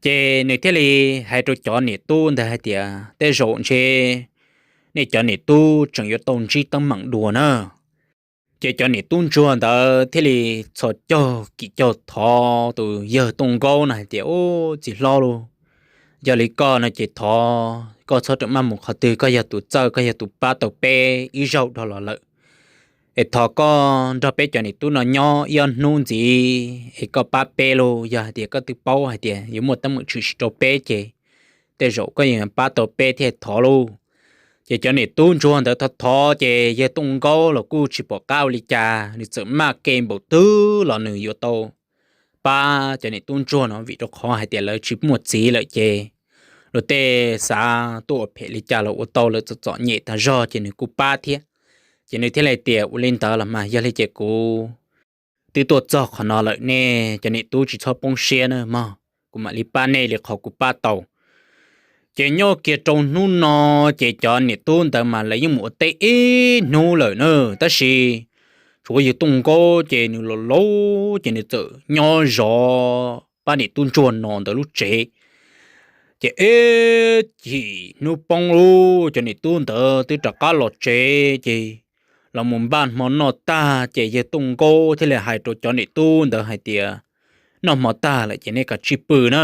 Ces nws thiaj li hais rau cov niam tub ntawd hais tias, Tej zaum ntshe nej cov niam tub tseem yuav tau ntsib teeb meem dua na. Ces cov niam tub ntsuag ntawd thiaj li txhos caug kim caug thov tus yawg Tooj Nkaub no hais tias, Ub, txiv hlob lauj, yog li koj no ces thov koj txhob rawm maj mus qhov twg, koj yog tus txawj, koj yog tus pab tau peb ib zaug dhau los lawm. Es thov koj nrog peb cov niam tub no nyob ib ob hnub ntxiv es koj pab peb lauj. Yog hais tias koj twb paub hais tias yuav muaj teeb meem tshwm sim rau peb ces tej zaum koj yeej pab tau peb thiaj thov lauj. Ces cov niam tub ntsuag ntawd thov thov ces yawg Tooj Nkaub los kuj tsis pom qab ua li cas, nws txawm maj ke npaum twg los nws yuav tau pab cov niam tub ntsuag no, vim rau qhov hais tias lawv tsis muaj txiv lawm ces luag tej xav tuaj ua phem li cas los ua tau, lawv txom txom nyem tag zog ces nws kuj pab thiab. Ces nws thiaj li tias, Ua li ntawd los mas yog li ces kuv twb tuaj txog qhov no lawm, nej cov niam tub tsis txhob poob siab na mog, kuv mam li pab nej li qhov kuv pab tau. Ces nyob kiag rau hnub no, ces cov niam tub ntawd mas lawv yeej mus ua teb ib hnub lawm na, tab sis tshuav yawg Tooj Nkaub ces nws los laus ces nws txawm nyob zov pab niam tub ntsuag no ntawd lub tsev. Ces ib chim hnub poob lauj, cov niam tub ntawd twb rov qab los tsev ces los mus npaj hmo noj tag ces yawg Tooj Nkaub thiaj li hais rau cov niam tub ntawd hais tias, Noj hmo tag lawm ces nej kav tsij pw na,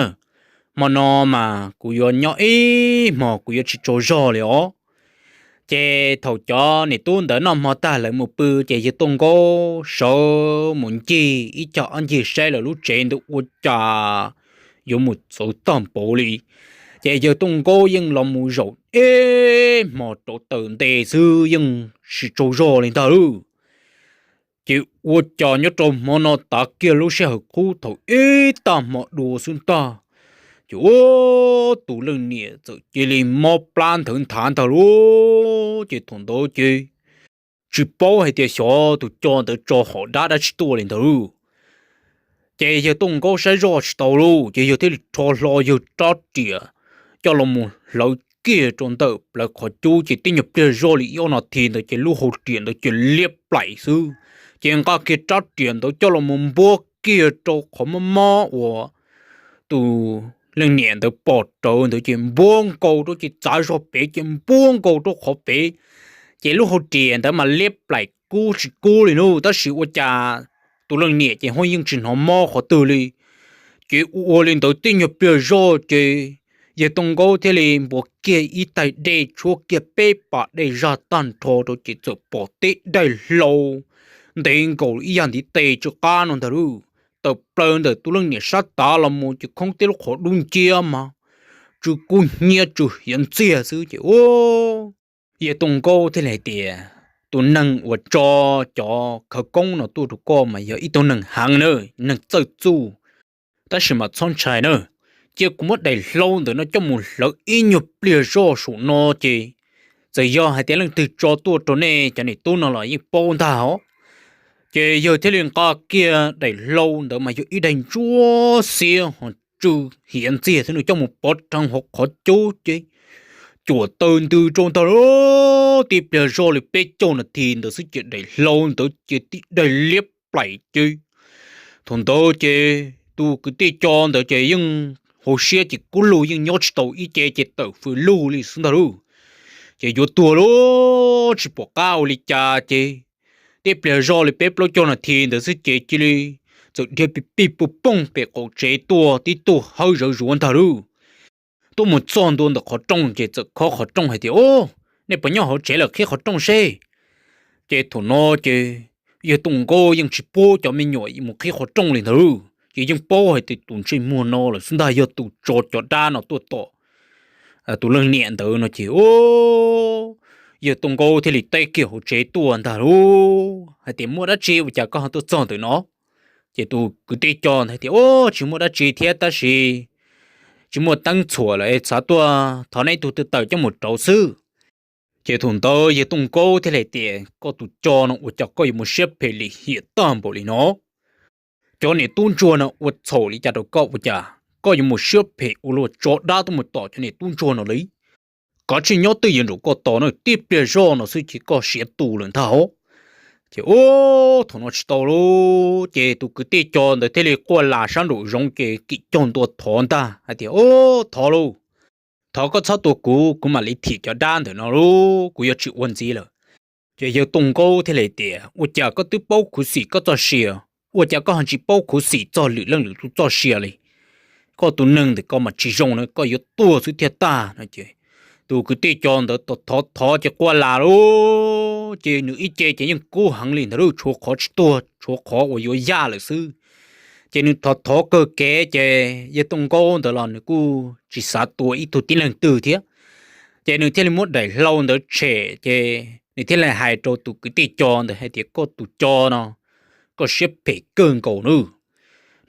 hmo no mas kuv yuav nyob ib hmos, kuv yuav tsis tsaug zog li os. Ces thaum cov niam tub ntawd noj hmo tag lawv mus pw, ces yawg Tooj Nkaub sawv mus ncig ib co ob ncig saib lawv lub tsev ntawd ua cas yuav mus txawv tag npaum li. Ces yawg Tooj Nkaub yeej los mus zaum ib hmos rau taws nte xwb yeej tsis tsaug zog li ntag lauj. Ces ua cas nyob rau hmo no tav kiag lub sij hawm qub thaum ib tag hmo dua xwb ntag, ces ua tus leej niam txawm cia li mob plab nthawv nthav ntag lauj. Ces thaum ntawd ces tsis paub hais tias xyov tus co ntawd tso hom dab dab tsi tuaj li ntag lauj. Ces yawg Tooj Nkaub saib zoj tsis tau lauj, ces yawg thiaj li rho hlo yawg rab riam coj los mus hlawv kiag rau ntawm plawv qhov cub, ces tib nyuag pliag zoj li ib ob no thi ntawd ces lub hau riam ntawd ces liab plaim xwb. Ces nqa kiag rab riam ntawd coj los mus npuab kiag rau qhov mob mob uas tus leej niam ntawd pom rawv ntawd ces npuab nkaus rau ces txav zog pem ces npuab nkaus rau qhov pem. Ces lub hau riam ntawd mas liab plaim kub tsis kub li lauj, tab sis ua cas tus leej niam ces ho yeej tsis hnov mob qhov twg li. Ces ua ua li ntawd tib nyuag pliag zoj ces yawg Tooj Nkaub thiaj li npuab kiag ib taig dej tshuab kiag peb pas dej zaj tag nrho rau ces txawm pom tib daim hlau ntev nkaus ib yam ntiv tes tsw qab no ntag lauj, tawm plaws ntawm tus leej niam sab tav los mus ces khoob tib lub qhov dub nciab mas tsw kub hnyiab tsw hiav ntxiag xwb ces ua yawg Tooj Nkaub thiaj li hais tias, tus neeg uas tso cov khawv koob no tuaj rau koj mas yog ib tug neeg heev na, neeg txawj txuj, tab sis mas txhob ntshai na, cia kuv muab daim hlau ntawm no coj mus hlawv ib nyuag pliag zoj saum no ces txawm yog hais tias leej twg tso tuaj rau nej cov niam tub no los yeej paub ntag os. Ces yawg thiaj li nqa kiag daim hlau ntawd mas yog ib daim ntsuab xiab ho tsw hiav ntxiag xwb nws coj mus pov rhees hauv qhov cub ces cuam taw ntws rau ntag lauj. Tib pliag zoj li peb caug nas this ntawd xwb ces daim hlau ntawd ces tib daim liab plaim ces thaum ntawd ces tus kwv tij co ntawd ces yeej hauv siab ces kub lug yeej nyob tsis tau ib ce ces tawm fws lug li xwb ntag lauj. Ces yuav tuag lauj, tsis pom qab ua li cas ces tib pliag zoj li peb plaub caug nas this ntawd xwb ces cia li txawm dhia pij pij pug poog pem qaum tsev tuaj tib tug hawb zawv zuav ntag lauj. Tuaj mus txog ntua ntawm qhov rooj ces txawm khob qhov rooj hais tias, Ub, nej puas nyob hauv tsev lawm, qhib qhov rooj seb. Ces thaum no ces yawg Tooj Nkaub yeej tsis pub cov me nyuam mus qhib qhov rooj li ntag lauj, ces yeej paub hais tias tus ntsej muag no lawm xwb ntag yog tus tso cov dab no tuaj tom tus leej niam ntawd no ces yawg Tooj Nkaub thiaj li teb kiag hauv tsev tuaj ntag lauj hais tias, Muaj dab tsi ua cas koj ho tuaj txog ntawm no? Ces tus kwv tij co ntawd hais tias, Ub, tsis muaj dab tsi thiab tab sis tsis muaj teeb txhuam lawm es xav tuaj thov neb ib tug tw taws coj mus rauv xwb. Ces thaum ntawd yawg Tooj Nkaub thiaj li hais tias, Koj tus co no ua cas koj yuav mus siab phem lim hiam tag npaum li no? Cov niam tub ntsuag no ua txhaum li cas rau koj ua cas koj yuav mus siab phem ua luaj tso dab tuaj mus tom cov niam tub ntsuag no li? Kav tsij nyob twj ywm nraum koj tos na, tib pliag zoj no xwb ces koj siav tu lawm ntag os. Ces ub, thaum no tsis tau lauj, ces tus kwv tij co ntawd thiaj li quaj las sab nraum zoov ces kim caug ntua thov ntag hais tias, Ub, thov lauj, thov koj txhob tua kuv, kuv mam li thim cov dab ntawm no lauj, kuv yuav tsis ua ntxiv lawm. Ces yawg Tooj Nkaub thiaj li tias, Ua cas koj twb paub khuv xim koj txoj sia, ua cas koj ho tsis paub khuv xim txog lwm leej lwm tus txoj sia li? Koj tus neeg ntawm koj mas tsis zoo na, koj yuav tuag xwb thiaj tag no. Ces tus kwv tij co ntawd thov thov ces quaj las lauj, ces nws ib ce ces yeej kub heev li ntawd lauj, tshuav qhov tsis tuag, tshuav qhov uas yuav yaj lawm xwb. Ces nws thov thov kawg kev ces yawg Tooj Nkaub ntawd los nws kuj tsis xav tua ib tug tib leeg twg thiab. Ces nws thiaj li muab daim hlau ntawd tshem ces nws thiaj li hais rau tus kwv tij co ntawd hais tias, Koj tus co no, koj siab phem kawg nkaus nawb.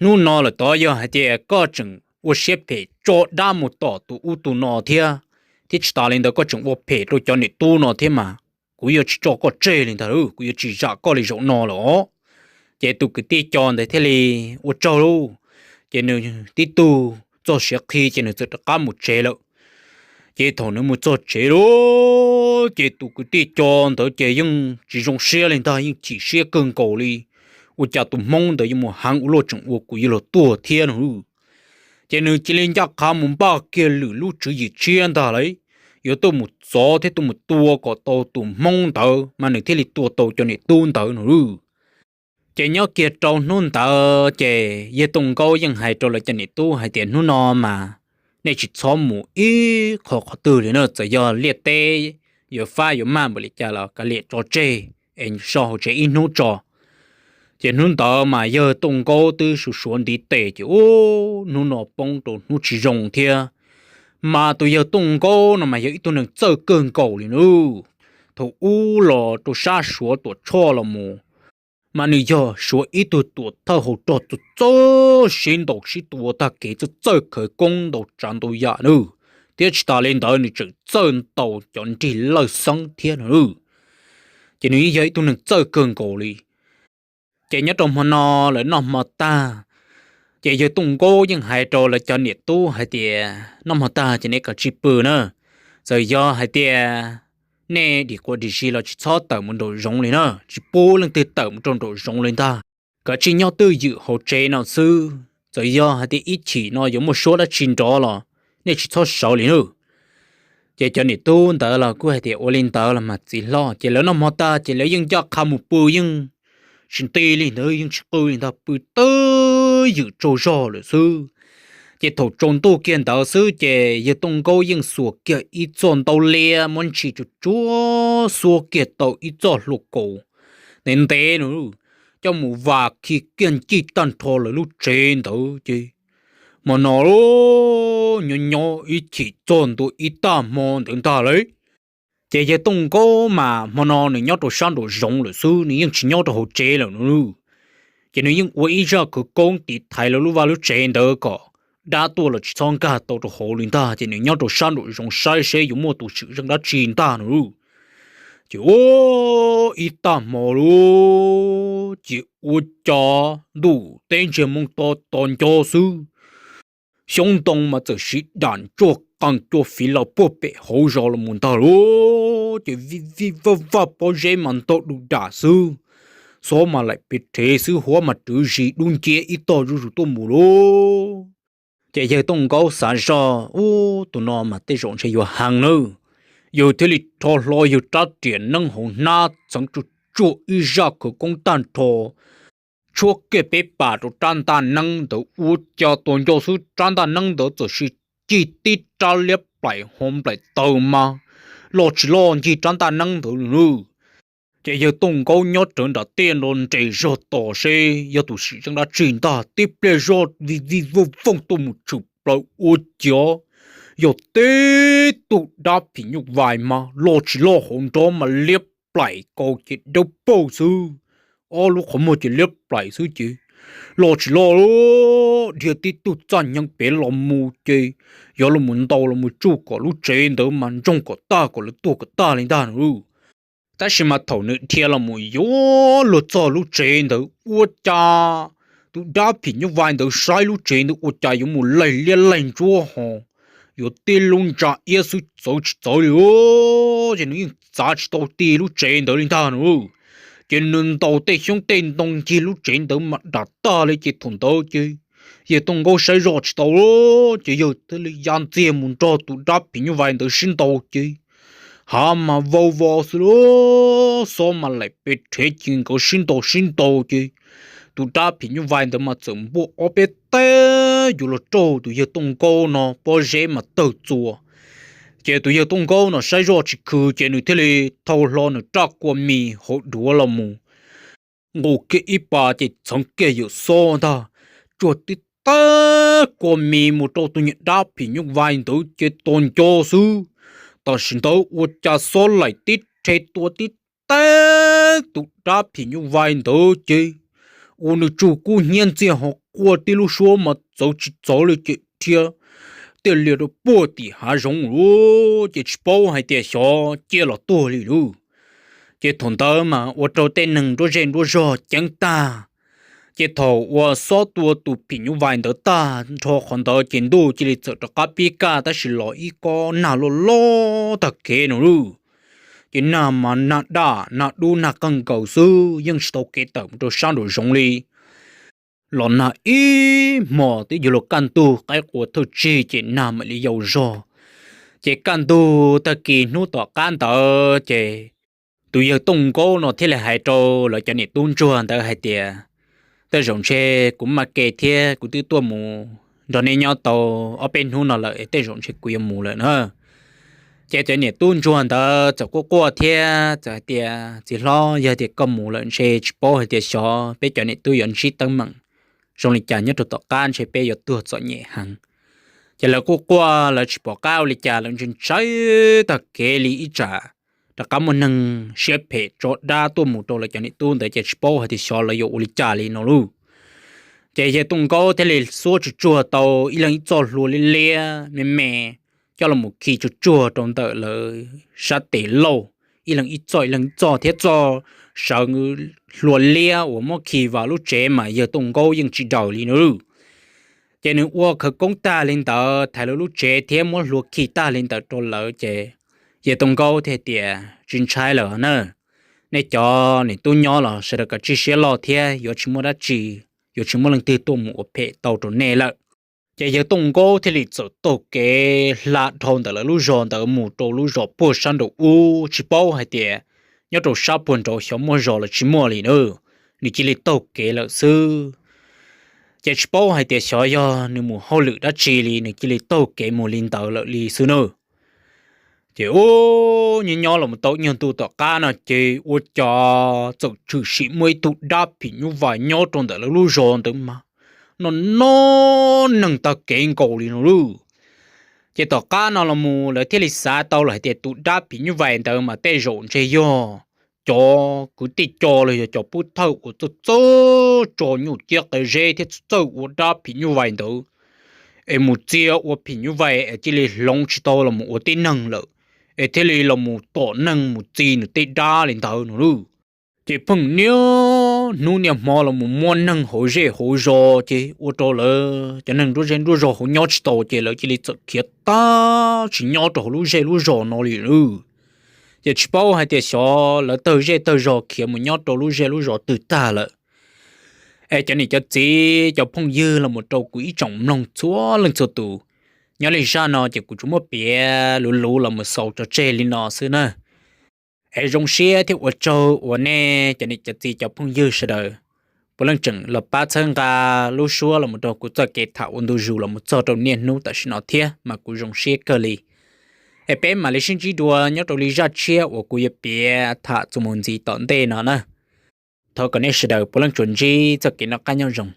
Hnub no lawm tod yog hais tias koj tseem ua siab phem tso dab mus tom tus ub tus no thiab, thiab tsis tas li ntawd koj tseem ua phem rau cov niam tub no thiab mas, kuv yuav tsis tso koj tseg li ntag lauj, kuv yuav tsis zam koj li zaum no lawm os. Ces tus kwv tij co ntawd thiaj li ua tsaug lauj, ces nws tib tug txog siav qhi ces nws txawm rov qab mus tsev lawm. Ces thaum nws mus txog tsev lauj, ces tus kwv tij co ntawd ces yeej tsis zoo siab li ntag, yeej chim siab kawg nkaus li. Ua cas tus hmoob ntawd yuav mus heev ua luaj tseem ua kuv yuav luag tuag thiab no. Ces nws cia li ncaj qha mus npaj kiag lwm lub tswv yim tshiab ntag lauj, yuav tuaj mus txov thiab tuaj mus tua kom tau tus hmoob ntawd mas nws thiaj li tua tau cov niam tub ntawd no lauj. Ces nyob kiag rau hnub ntawd ces yawg Tooj Nkaub yeej hais rau lawv cov niam tub hais tias, Hnub no mas nej tsis txhob mus ib qho qhov twg li na, txawm yog liaj teb yuav fab yuav maj npaum li cas los kav liam tso tseg es so hauv tsev ib hnub tso. Ces hnub ntawd mas yawg Tooj Nkaub twb suav suav ntiv tes ces ub hnub no poob rau hnub tsis zoo thiab. Mas tus yawg Tooj Nkaub no mas yog ib tug neeg txawj kawg nkaus li na. Thaum ub los rau sab Suav Tuam Tshoj los mus, mas nws yog Suav ib tug tuam thawj hauv rog txawj txawj sib ntaus sib tua tag kev, txawj txawj khawv koob ntau tsav ntau yam na, thiab tsis tas li ntawd nws tseem txawj ntaus cov nrig lawj xeeb thiab no. Ces nws yeej yog ib tug neeg txawj kawg nkaus li. Ces nyob rau hmo no lawv noj hmo tag, ces yawg Tooj Nkaub yeej hais rau lawv cov niam tub hais tias, noj hmo tag ces nej kav tsij pw na. Txawm yog hais tias nej dim quav dim zis los tsis txhob tawm mus nraum zoov li na, tsis pub leej twg tawm mus rau nraum zoov li ntag. Kav tsij nyob twj ywm hauv tsev no xwb, txawm yog hais tias ib chim no yuav muaj suab dab tsi nrov los nej tsis txhob sawv li na. Ces cov niam tub ntawd los kuj hais tias ua li ntawd los mas txiv hlob. Ces lawv noj hmo tag ces lawv yeej ncaj qha mus pw, yeej tsis nti li ntawd, yeej tsis qw li ntag, pw twj ywm tsaug zog lawm xwb. Ces thaum tsaus ntuj kiag ntawd xwb ces yawg Tooj Nkaub yeej xuas kiag ib txoj ntaub liab muab ntsis tsuag tsuag xuab kiag tau ib txoj hlua kaus ntev ntev no, coj mus vas khi kiag ncig tag nrho lawv lub tsev ntawd ces hmo no nyob nyob ib chim txog ntua ib tag hmo ntawd ntag lauj. Ces yawg Tooj Nkaub mas hmo no nws nyob rau sab nraum zoov lawm xwb, nws yeej tsis nyob rau hauv tsev lawm no. Ces nws yeej ua ib zaj khawv koob tiv thaiv lawv lub vaj lub tsev ntawd kom dab tuaj los tsis txhob nkag tau rau hauv li ntag, ces nws nyob rau sab nraum zoov saib seb yuav muaj tus xwm txheej dab tsi ntag no. Ces ua ib tag hmo lawm ces ua cas ntuj teb ntsiag moo to to nco xwb, xyoob ntoo mas txawm siv dam ntsuaj qees cua fiv los puag pem hauv zos los mus ntag lauj. Ces vij vij vaj vaj pob zeb mas ntog du dam xwb, xob mas laim pes rhev xwb, huab mas rwv zis dub nciab ib tog zuj zus tuaj mus lauj. Ces yawg Tooj Nkaub xav zoj, ub, tus no mas tej zaum ntshe yuav heev nawb. Yawg thiaj li rho hlo yawg rab riam neeb hauv hnab txheev tsuag tsuag ib zaj khawv koob tag nrho, tshuab kiag peb pas rau rab ntaj neeb ntawd, ua cas tos nco xwb rab ntaj neeb ntawd txawm sis cig tib rab liab plaim ho nplaim taws mas loj tsis loj ncig rab ntaj neeb ntawd lawm. Ces yawg Tooj Nkaub nyob rawv nram tiaj nro nres zog tos seb yog tus xwm txheej dab tsi ntag, tib pliag zoj vij vij vooj vooj tuaj mus tshwm plaws ua ciav yog tib tug dab phim nyuj vais mas loj tsis loj hauv nrob mas liab plaim kaus ces dawb paug xwb, ob lub qhov muag ces liab plaim xwb ces loj tsis loj, dhia tib tug txaj nyeev pem los mus ces yuav los mus ntaus los mus tsuj kom lub tsev ntawd mas ntsoog kom tag kom lawv tuag kom tag li ntag no. Tab sis mas thaum nws dhia los mus yuav luag txog lub tsev ntawd ua cas tus dab phim nyuj vais ntawd saib lub tsev ntawd ua cas yuav mus laig liab laig ntsuab ho yuav tib lub ntsa iab xwb txawv tsis txawv li, ces nws yeej txav tsis tau ti lub tsev ntawd li ntag no. Ces nws ntaus tej xyoob tej ntoo ncig lub tsev ntawd mas dam tag li ces thaum ntawd ces yawg Tooj Nkaub saib zoj tsis tau, ces yawg thiaj li ya ntxiag mus nrog tus dab phim nyuj vais ntawd sib ntaus ces hav mas vau vos xwb lauj, xob mas laim pes rhev ces nkawd sib ntaus sib ntaus ces tus dab phim nyuj vais ntawd mas txawm npuaj ob peb teg yuav los raug tus yawg Tooj Nkaub no pob zeb mas tawg txuas. Ces tus yawg Tooj Nkaub no saib zoj tsis khw ces nws thiaj li thau hlo nws raj kua mis hauv duav los mus nqus kiag ib pas ces txheev kiag yawm xob ntag, tsuag tib teg kua mis mus rau tus niag dab phim nyuj vais ntawd ces tos nco xwb. Tam sim ntawd ua cas xob laim tib rhe tua tib teg tus dab phim nyuj vais ntawd ces ua nws tsug kub hnyiab ntxiag ho quaj tib lub suab mas txawv tsis txawv li ces dhia tiaj lias rau puag tim hav zoov lawm ces tsis paub hais tias xyov ciaj los tuag li lauj. Ces thaum ntawd mas ua rau tej neeg nruab zej nruab zog ceeb tag. Ces thaum uas xob tua tus phim nyuj vais ntawd tag nrho qhov ntawd ces ntuj cia li txawm rov qab pib kaj tab sis los ib kob nag loj loj tag kev no lauj. Ces nag mas nag daj nag dub nag qeeg nkaus xwb, yeej tsis tau kev tawm mus rau sab nraum zoov li. Los nag ib hmos twb yuav luag kaj ntug qaib qua thawj tsig ces nag mam li yau zog. Ces kaj ntug tag kis hnub tom qab ntawd ces tus yawg Tooj Nkaub no thiaj li hais rau lawv cov niam tub ntsuag ntawd hais tias, tej zaum ntshe kuv maj ke thiab kuv twb tuaj mus nrog nej nyob tau ob peb hnub no lawm es tej zaum ntshe kuv yuav mus lawm na. Ces cov niam tub ntsuag ntawd txawm quaj quaj thiab txawm hais tias, Txiv hlob, yog tias koj mus lawm ntshe tsis paub hais tias xyov peb cov niam tub yuav ntsib teeb meem zoo li cas nyob rau tom qab, ntshe peb yuav tuag txom nyem heev. Ces lawv quaj quaj lawv tsis pom qab ua li cas, lawv ntshai ntshai tag kev li ib tsam rov qab muaj neeg siab phem tso dab tuaj mus rau lawv cov niam tub ntawd ces tsis paub hais tias xyov lawv yuav ua li cas li no lauj. Ces yawg Tooj Nkaub thiaj li xuab tsuag tsuag tau ib leeg ib txoj hlua liab liab me me coj los mus khi tsuag tsuag rau ntawm lawv sab tes lauj, ib leeg ib txoj ib leeg ib txoj thiab txoj sawv hlua liab uas muab khi vas lub tsev mas yawg Tooj Nkaub yeej tsis daws li na. Ces nws ua khawv koob tag li ntawd, thaiv lawv lub tsev thiab muab hlua khi tag li ntawd rau lawv ces yawg Tooj Nkaub thiaj tias, Tsis ntshai lawm na, nej cov niam tub nyob los sawv daws kav tsij siab loj thiab, yuav tsis muaj dab tsi, yuav tsis muaj leej twg tuaj mus ua phem tau rau nej lawm. Ces yawg Tooj Nkaub thiaj li txawm taug kev hla dhau ntawm lawv lub zos ntawd mus rau lub zos puag sab nraud ub, tsis paub hais tias nyob rau sab puag nraud xyov muaj zos los tsis muaj li na, nws cia li taug kev lawm xwb. Ces tsis paub hais tias xyov yog nws mus hauj lwm dab tsi li, nws cia li taug kev mus li ntawd lawm li xwb na. Ces ub, nyob nyob los tau ib nyuag ntu tom qab no ces ua cas txawm tshwm sim muaj ib tug dab phim nyuj vais nyob rau ntawm lawv lub zos ntawd mas no no neeg tag kev nkaus li no lauj. Ces tom qab no los mus lawv thiaj li xav tau lawm hais tias tus dab phim nyuj vais ntawd mas tej zaum ntshe yog cov kwv tij co los yog cov pub thawj uas txawj txawj tso nyuj ciab qe zeb thiab txawj txawj ua dab phim nyuj vais ntawd, es mus txia ua phim nyuj vais es cia li hloov tsis tau los mus ua tib neeg lawm, es thiaj li los mus tom neeg mus txi nws tej dab li ntawd no lauj. Ces pheej niaj hnub niaj hmo los mus muab neeg hauv zej hauv zos ces ua rau lawv cov neeg nruab zej nruab zos hauv nyob tsis tau ces lawv cia li txawm khiav tag tsis nyob rau hauv lub zej lub zos no li lauj. Ces tsis paub hais tias xyov lawv tawg zej tawg zos khiav mus nyob rau lub zej lub zos twg tag lawm. Es cov niam cov txiv cov phooj ywg los mus rau kuv ib tsoom mloog txhua leej txhua tus, nyob li zaj no ces kuv tsuas muab piav luv luv los mus xaus tso tseg li no xwb na. Es zoo siab thiab ua tsaug uas nej cov niam cov txiv cov phooj ywg sawv daws puav leej tseem los pab txhawb nqa lub suab los mus rau kuv txoj kev tham ua ntu zus los mus txog rau niaj hnub tam sim no thiab mas kuv zoo siab kawg li. Es peb mam li sib ntsib dua nyob rau li zaj tshiab uas kuv yuav piav tham txuas mus ntxiv tom ntej no na. Thov kom nej sawv daws puav leej tsuas ntsib txoj kev noj qab nyob zoo.